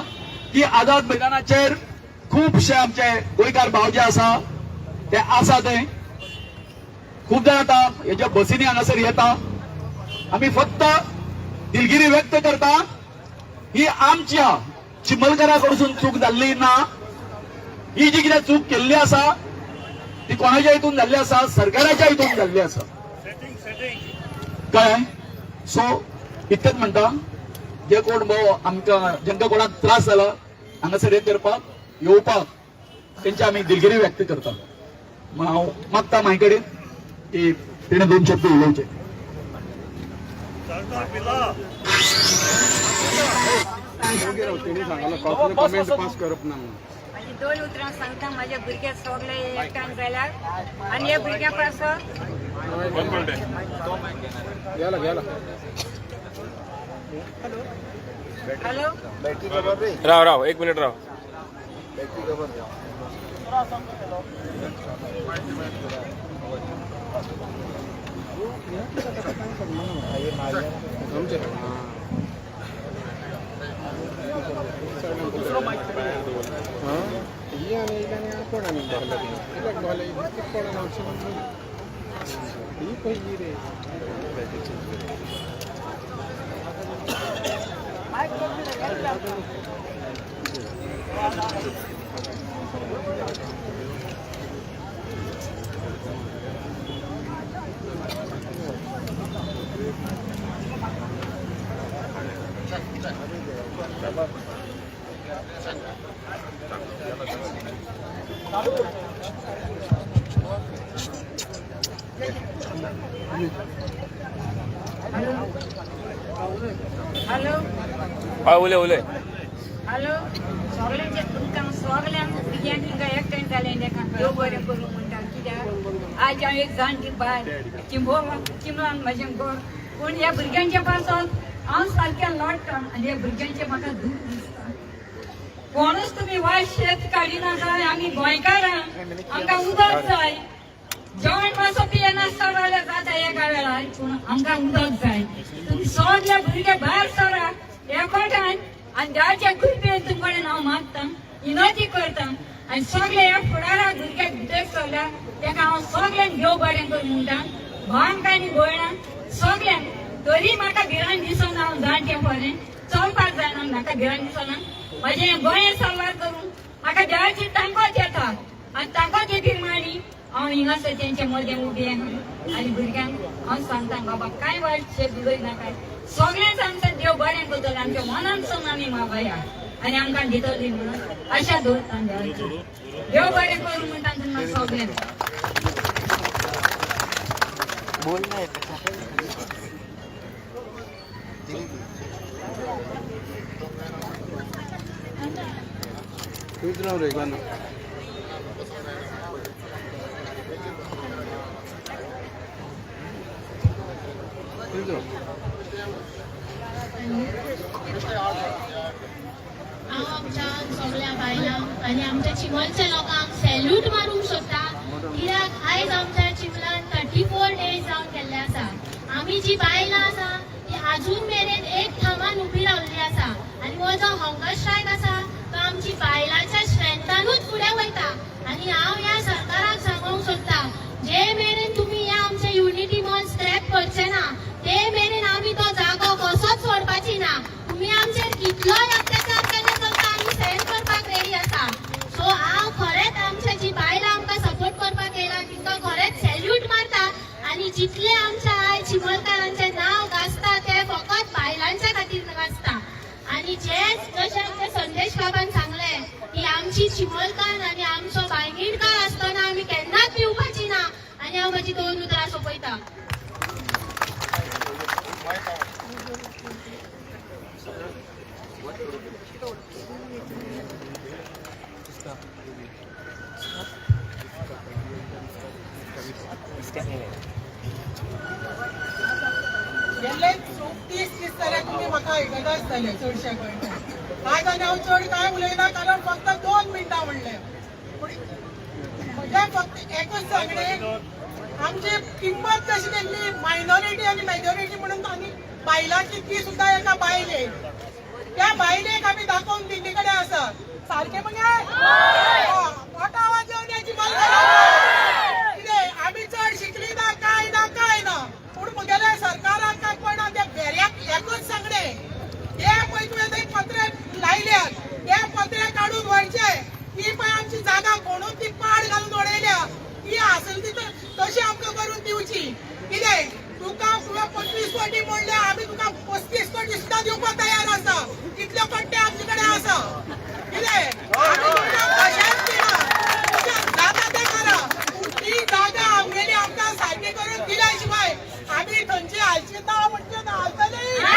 की आझाद मैदानाचेर खुबशे आमचे गोंयकार भाव जे आसा ते आसा ते खूब जाण आतां हेज्या बसींनी हांगासर येता. आमी फक्त दिलगिरी व्यक्त करता ही आमच्या चिंबलकारा कडसून चूक जाल्ली ना. ही जी कितें चूक केल्ली आसा ती कोणाच्या हितून जाल्ली आसा, सरकाराच्या हितून जाल्ली आसा, कळ्ळें? सो इतकेंच म्हणटा, जे कोण भाव आमकां जेंकां कोणाक त्रास जाला हांगासर हे करपाक येवपाक तेंची आमी दिलगिरी व्यक्त करता. हांव मागता माय कडेन की तेणें दोन शब्द उलोवचे. तेणी सांगला कसले कमेंट पास करप ना म्हणून. माझी दोन उतरां सांगता. माझ्या भुरग्याक सगळे एकठांय जाल्यार आनी ह्या भुरग्यां पासत गेला गेला. हॅलो. बॅटरी खबर रे. राव राव एक मिनिट राव. बॅटरी खबर. आमचे ही आनी एक आनी कोण आनी बसला कित्याक बसले कोण ही पयली रे. हॅलो. हय उलय उलय. हॅलो सगळ्यांचे तुमकां सगळ्यांक भुरग्यांक हिंगा एकठांय जालें तेका देव बरें करूं म्हणटा. कित्याक आज हांव एक जाणटी बायल चिंबलान म्हजें घर, पूण ह्या भुरग्यांच्या पासत हांव सारकें लोट्टा आनी ह्या भुरग्यांचें म्हाका दूख दिसता. कोणूच तुमी वायट शेत काडिना जाय. आमी गोंयकारां आमकां उदक जाय. जेवण मातसो पियेनासता जाल्यार जाता एका वेळार, पूण आमकां उदक जाय. तुमी सगळे भुरगे भायर सरा एकोठान आनी देवाच्या कृपेन तुमचे कडेन हांव मागता, विनंती करता आनी सगळे ह्या फुडाराक भुरग्याक भितर सरल्या तेका हांव सगळ्यांक देव बरें करूं म्हणटा. भावांक आनी भयणांक सगळ्यांक. तरी म्हाका भिरांत दिसना. हांव जाणटें बरें चलपाक जायना, म्हाका भिरांत दिसना. म्हजें गोंय सलवार करूं म्हाका देवाची तांकत येता आनी तांकत येती माणी हांव हिंगासर तेंच्या मदें उबें आहा आनी भुरग्यांक हांव सांगता, बाबा कांय वायट शेत उलयनाका. सगळ्यांच आमकां देव बरें करतलो. आमच्या मनान आमी मागया आनी आमकां दितली म्हणून आशा दवरता देवाची. देव बरें करूं म्हणटा तुमकां सगळ्यांक. बोल ना. तूच राव रे गाना. बायलांक आनी आमच्या चिंबलच्या लोकांक सॅल्यूट मारूंक सोदता, कित्याक आयज आमच्या चिंबलान 34 डेज जावन गेल्ले आसा. आमी जी बायलां आसा ती अजून मेरेन एक ठामान उबी रावल्ली आसा आनी हो जो हंगर स्ट्रायक आसा तो आमची बायलांच्या स्ट्रेंथानूच फुडें वयता. आनी हांव ह्या सरकाराक सांगूंक सोदता, जे मेरेन तुमी ह्या आमचे युनिटी मॉल स्क्रॅप करचे ना ते मेरेन आमी तो जागो कसोच सोडपाची ना. तुमी आमचेर कितलोय अत्याचार केले चलता, आमी सहन करपाक रेडी आसा. सो हांव खरेंच आमच्या जी बायलां आमकां सपोर्ट करपाक येयला तिंकां खरेंच सॅल्यूट मारता. आनी जितले आमच्या आयज चिंबलकारांचें नांव गाजता ते फकत बायलांच्या खातीर गाजता. आनी जे जशें आमच्या संदेश बाबान सांगलें की आमची चिंबलकार आनी आमचो बांयगिणकार आसतना आमी केन्नाच भिवपाची ना. आनी हांव म्हजी दोन उतरां सोंपयता. गेले 30 दीस जाल्यार तुमी म्हाका आयकता आसतले चडशे गोंयकार. आज आनी हांव चड कांय उलयना, कारण फक्त 2 मिनटां म्हणलें. पूण म्हजें फक्त एकूच सांगणें, आमची किंमत कशी केल्ली मायनॉरिटी आनी मेजॉरिटी म्हणून आनी बायलांची ती सुद्दां एका बायलेक, त्या बायलेक आमी दाखोवन दिल्ली कडेन आसा. सारकें मगे मोठो आवाज येवन याची कितें आमी चड शिकली ना, कांय ना कांय ना, पूण म्हगेल्या सरकाराक काय कोणा त्या भेऱ्याक एकूच सांगणें, हे पळय तुवें थंय पत्रे लायल्यात ते पत्रे काडून व्हरचे. ती पळय आमची जागा कोणून ती पाड घालून उडयल्या, ती आसली ती तशी आमकां करून दिवची. कितें तुका तुवें 25 कोटी म्हणल्या, आमी तुका 35 कोटी सुद्दां दिवपाक तयार आसा. कितल्यो कट्टे आमचे कडेन आसा. कितें आमी तुमकां कशेंच दिना, जाता तें करा, पूण ती जागा आमगेली आमकां सारकी करून दिल्या शिवाय आमी थंयची हालची ना. म्हणजे ना हालतली ना,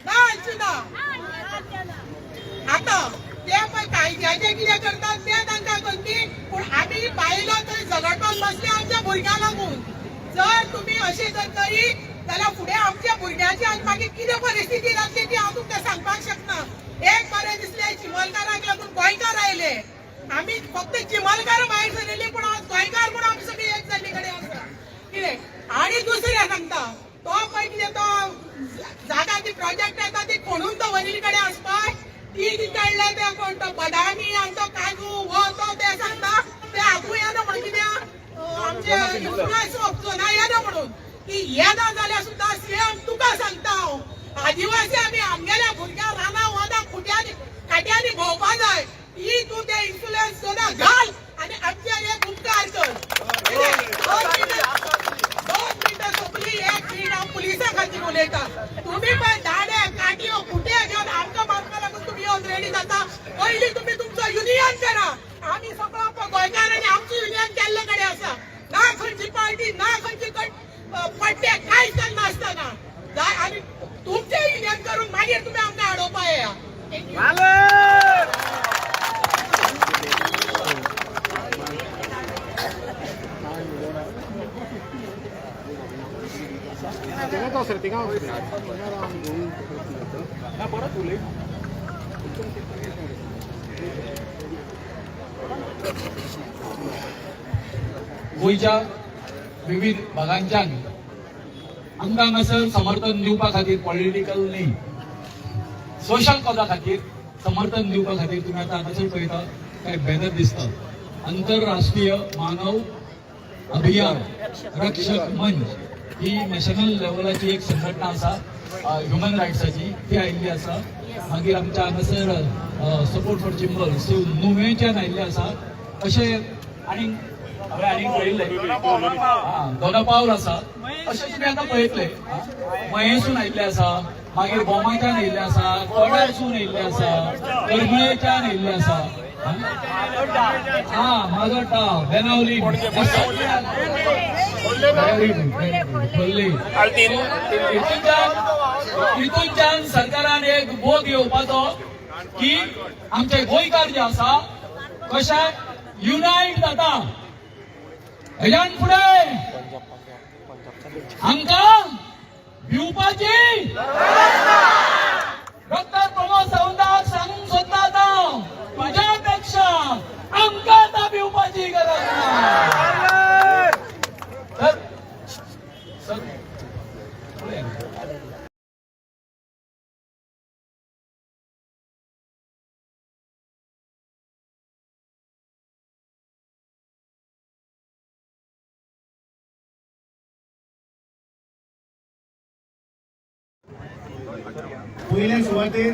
हालची ना. आतां ते पळय कायद्याचें कितें करतात तें तांकां करती, पूण आमी बायलो थंय झगडपाक बसले आमच्या भुरग्यांक लागून. जर तुमी अशें जर करीत जाल्यार फुडें आमच्या भुरग्यांची आनी मागीर कितें परिस्थिती जातली ती हांव तुमकां सांगपाक शकना. एक बरें दिसलें चिंबलकारांक लागून गोंयकार आयले, आमी फक्त चिंबलकार भायर सरिल्ली, पूण आज गोंयकार म्हणून आमी सगळी एक जाल्ली कडेन आसा. कितें आनी दुसरें सांगता, तो पळय कितें तो जागा ती प्रोजेक्ट येता ती खणून दवरिल्ली कडेन आसपाक ती ती काडल्या ते कोण तो बदामी आनी तो काजू हो तो ते सांगता ते आगू येना म्हणून कितें आमचे इन्फ्लुएन्स ना येना म्हणून ती येना जाल्यार सुद्दां सेम तुका सांगता हांव, आदिवासी आमी आमगेल्या भुरग्यांक रानां वनां खुट्यांनी काट्यांनी भोंवपा जाय. ही तूं ते इन्फ्लुएन्स सुद्दां घाल आनी आमचेर एक उपकार कर. 2 मिनटां सोंपली, 1 मिनट हांव पुलिसां खातीर उलयता. तुमी पळय दाडे काटयो खुटे घेवन आमकां मारपा लागून तुमी येवन रेडी जाता. पयलीं तुमी तुमचो युनियन करा. आमी सगळो गोंयकारांनी आमची युनियन केल्ले कडेन आसा. ना खंयची पार्टी ना खंयची पड्डे कांयच नासतना जाय आनी तुमचें युनियन करून मागीर तुमी आमकां हाडोवपा येया. गोंयच्या विविध भागांच्यान आमकां हांगासर समर्थन दिवपा खातीर, पॉलिटिकल न्ही, सोशल कॉजा खातीर समर्थन दिवपा खातीर तुमी आतां हांगासर पळयता काय बॅनर दिसता, आंतरराष्ट्रीय मानव अभियान रक्षक मंच ही नॅशनल लेवलाची एक संघटना आसा ह्युमन रायट्साची, ती आयिल्ली आसा. मागीर आमच्या हांगासर सपोर्ट फॉर चिंबल सो नुवेंच्यान आयिल्ले आसा. अशें आनी हांवें आनीक पळयल्लें दोना पावल आसा. अशें तुमी आतां पळयतले, मयेसून आयिल्ले आसा, मागीर बोमाच्यान आयिल्ले आसा, कोडारसून आयिल्ले आसा, करमळेच्यान आयिल्ले आसा, हा माजोड्डा, बेनावली, खोर्ले. हितूनच्यान सरकारान एक बोध येवपाचो की आमचे गोंयकार जे आसा कशे युनायट जाता. हेज्यान फुडें आमकां भिवपाची डॉक्टर प्रमोद सावंताक सांगूंक सोदता आतां, पयल्या सुवातेर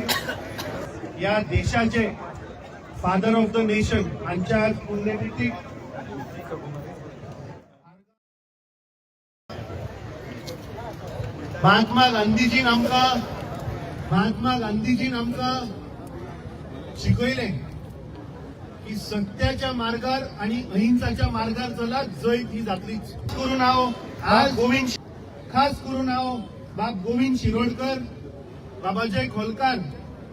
या देशाचे फादर ऑफ the nation हांच्या आज पुण्यतिथीक महात्मा गांधीजीन आमकां शिकयलें की सत्याच्या मार्गार आणि अहिंसाच्या मार्गार चलात, जैत ही जातलीच. करून हांव आज गोविंद, खास करून हांव बाब गोविंद शिरोडकर, बाबाजय खोलकार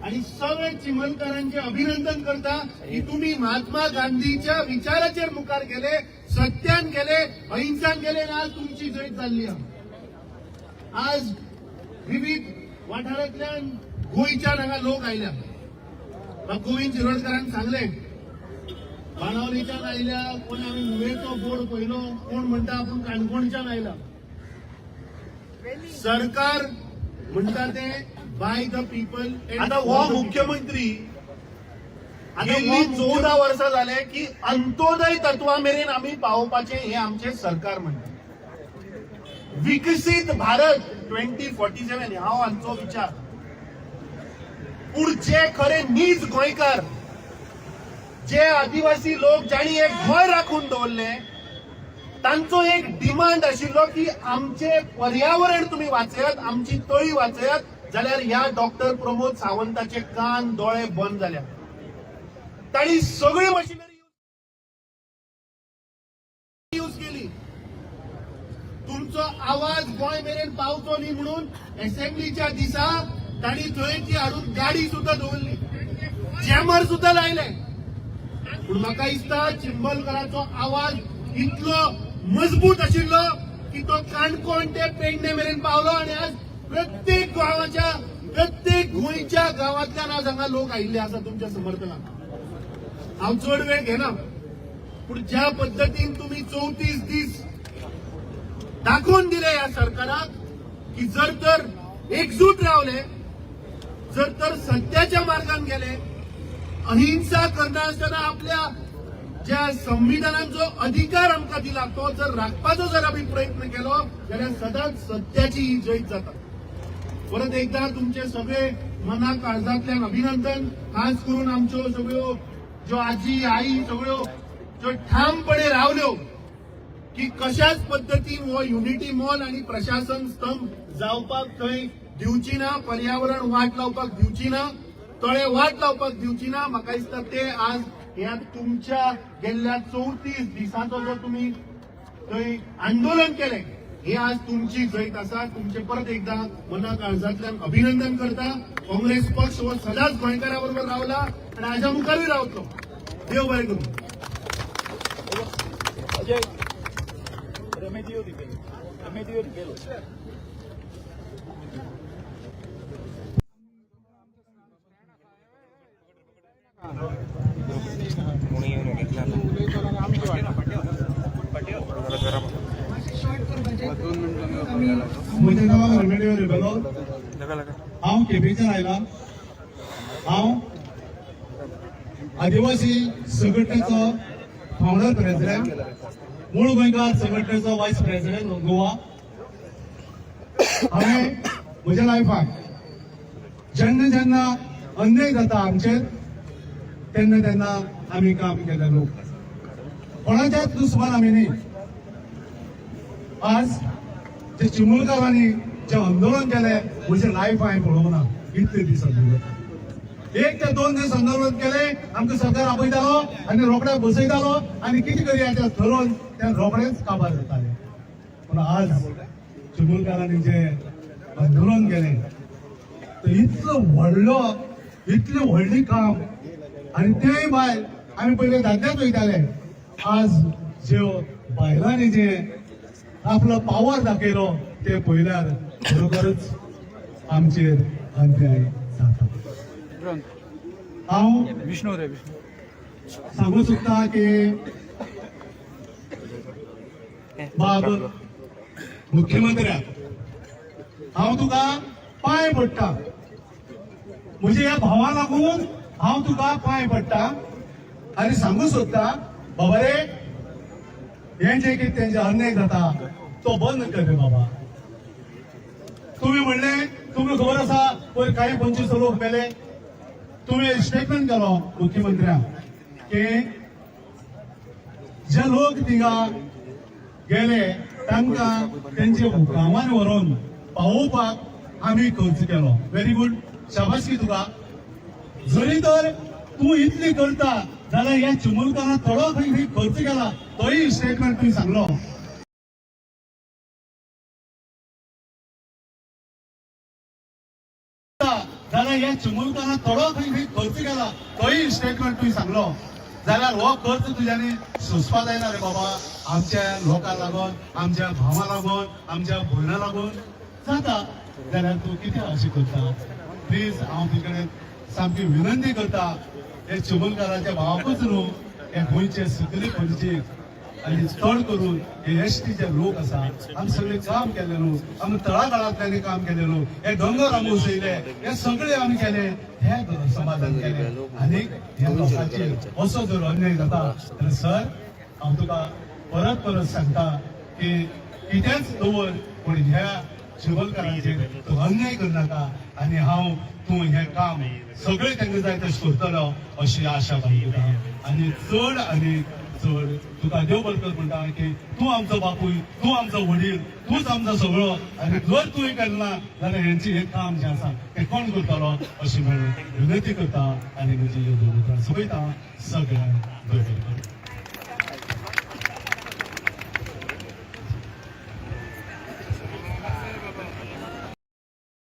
आणि सगळे चिमलकारांचे अभिनंदन करता की तुम्ही महात्मा गांधीच्या विचाराचेर मुखार गेले, सत्यान गेले, अहिंसान गेले आणि आज तुमची जैत जाल्ली आहा. आज विविध वाठारांतल्यान गोंयच्यान हांगा लोक आयल्या. गोविंद शिरोडकरान सांगलें, बाणावलीच्यान आयल्या, कोण आमी नुवेचो बोर्ड पळयलो, कोण म्हणटा आपूण काणकोणच्यान आयला. सरकार म्हणटा ते बाय the people. आता हो मुख्यमंत्री गेल्ली 14 वर्सां जाले की अंत्योदय तत्वा मेरेन आमी पावोवपाचें हें आमचें सरकार म्हणटा. विकसीत भारत 2047 हांव हांचो विचार. पूण जे खरे नीज गोंयकार, जे आदिवासी लोक जांणी एक गोंय राखून दवरलें, तांचो एक डिमांड आशिल्लो की आमचे पर्यावरण तुमी वाचयात, आमची तळी वाचयात, जाल्यार ह्या डॉक्टर प्रमोद सावंताचे कान दोळे बंद जाल्या. तांणी सगळी मशिनरी यूज केली. तुमचो आवाज गोंय मेरेन पावचो न्ही म्हणून असेंब्लीच्या दिसा तांणी थंय ती हाडून गाडी सुद्दां दवरली, जॅमर सुद्दां लायले. पूण म्हाका दिसता चिंबलकराचो आवाज इतलो मजबूत आशिल्लो की तो काणकोण ते पेडणे मेरेन पावलो आनी आज प्रत्येक गांवाच्या, प्रत्येक गोंयच्या गांवांतल्यान आज हांगा लोक आयिल्ले आसा तुमच्या समर्थनाक. हांव चड वेळ घेना, पूण ज्या पद्दतीन तुमी 34 दीस दाखोवन दिले ह्या सरकाराक की जर तर एकजूट रावले, जर तर सत्याच्या मार्गान गेले, अहिंसा करनासतना आपल्या ज्या संविधानाचो अधिकार आमकां दिला तो जर राखपाचो जर आमी प्रयत्न केलो जाल्यार सदांच सत्याची ही जैत जाता. परत एकदा तुमचे सगळे मना काळजांतल्यान अभिनंदन. खास करून आमच्यो सगळ्यो ज्यो आजी आई सगळ्यो ज्यो ठामपणे रावल्यो की कशाच पद्दतीन हो युनिटी मॉल आणि प्रशासन स्तंभ जावपाक थंय दिवची ना, पर्यावरण वाट लावपाक दिवची ना, तळे वाट लावपाक दिवची ना. म्हाका दिसता ते आज ह्या तुमच्या गेल्ल्या 34 दिसांचो जो तुमी थंय आंदोलन केलें हे आज तुमची जैत आसा. तुमचे परत एकदा मना काळजांतल्यान अभिनंदन करता. काँग्रेस पक्ष हो सदांच गोंयकारा बरोबर रावला आनी हाज्या मुखारूय रावतलो. देव बरें करूं. म्हजें नांव रेमेडियो रिबेलो. हांव केपेंच्यान आयला. हांव आदिवासी संघटनेचो फावंडर प्रेसिडेंट, मूळ गोंयकार संघटनेचो वायस प्रेसिडेंट गोवा. हांवें म्हज्या लायफाक जेन्ना जेन्ना अन्याय जाता आमचेर तेन्ना तेन्ना आमी काम केलें. लोक कोणाच्याच दुस्मान आमी न्ही. आज जे चिमुलकारांनी जे आंदोलन केलें म्हजें लायफ हांवें पळोवंक ना इतले दीस आंदोलन. 1 ते 2 दीस आंदोलन केलें, आमकां सरकार आपयतालो आनी रोखडे बसयतालो आनी कितें करया तें ठरोवन ते रोखडेच काबार जाताले. पूण आज चिमुलकारांनी जे आंदोलन केलें तो इतलो व्हडलो, इतलें व्हडलें काम आनी तेय भायर आमी पयले दादलेच वयताले. आज ज्यो बायलांनी जे आपलो पावर दाखयलो ते पळयल्यार खरोखरच आमचेर अन्याय जाता. हांव सांगू सोदता की बाब मुख्यमंत्र्याक हांव तुका पांय पडटा, म्हजे ह्या भावा लागून हांव तुका पांय पडटा आनी सांगू सोदता बाबा रे, हें जें कितें तेंचे अन्याय जाता तो बंद कर रे बाबा. तुम्ही म्हणले, तुमकां खबर आसा पयर कांय 25 लोक मेले. तुम्ही स्टेटमेंट केलो मुख्यमंत्र्यांक की जे लोक थिंगा गेले तांकां तेंच्या गांवान व्हरून पावोवपाक आमी खर्च केलो. व्हेरी गुड, शाबासकी तुका. जरी तर तूं इतली करता जाल्यार ह्या चिमुलकारान थोडो खंय खंय खर्च केला तोय स्टेटमेंट तुवें सांगलो. जाल्यार ह्या चिमुलकारान थोडो खंय खंय खर्च केला तोय स्टेटमेंट तुवें सांगलो. जाल्यार हो खर्च तुज्यांनी सोंसपा जायना रे बाबा. आमच्या लोकांक लागून, आमच्या भावां लागून, आमच्या भयणां लागून जाता जाल्यार तूं कितें अशें करता? प्लीज हांव तुजे कडेन सामकी विनंती करता, हे चिमुलकाराच्या भावाकूच न्हू, हे गोंयचे सगळे पणजेक आनी चड करून हे एसटीचे लोक आसा, आमी सगळे काम केले न्हू, आमी तळागाळांतल्यानी काम केले न्हू, हे दोंगर आमी उसयले, हे सगळे आमी केले, हे समाजान केले. आनी ह्या लोकांचेर असो जर अन्याय जाता जाल्यार सर हांव तुका परत परत सांगता की कितेंच दवर पूण ह्या चिमुलकारांचेर तूं अन्याय करनाका. आनी हांव तूं हें काम सगळें तांकां जाय तशें करतलो अशी आशा बाळगिता. आनी चड आनी चड तुका देव बरें कर म्हणटा की तूं आमचो बापूय, तूं आमचो वडील, तूंच आमचो सगळो. आनी जर तुवें केलें ना जाल्यार हेंचें हें काम जें आसा तें कोण करतलो अशी म्हणून विनंती करता आनी म्हजी ह्यो दोन उतरां सोंपयता. सगळ्यांक देव बरें करूं.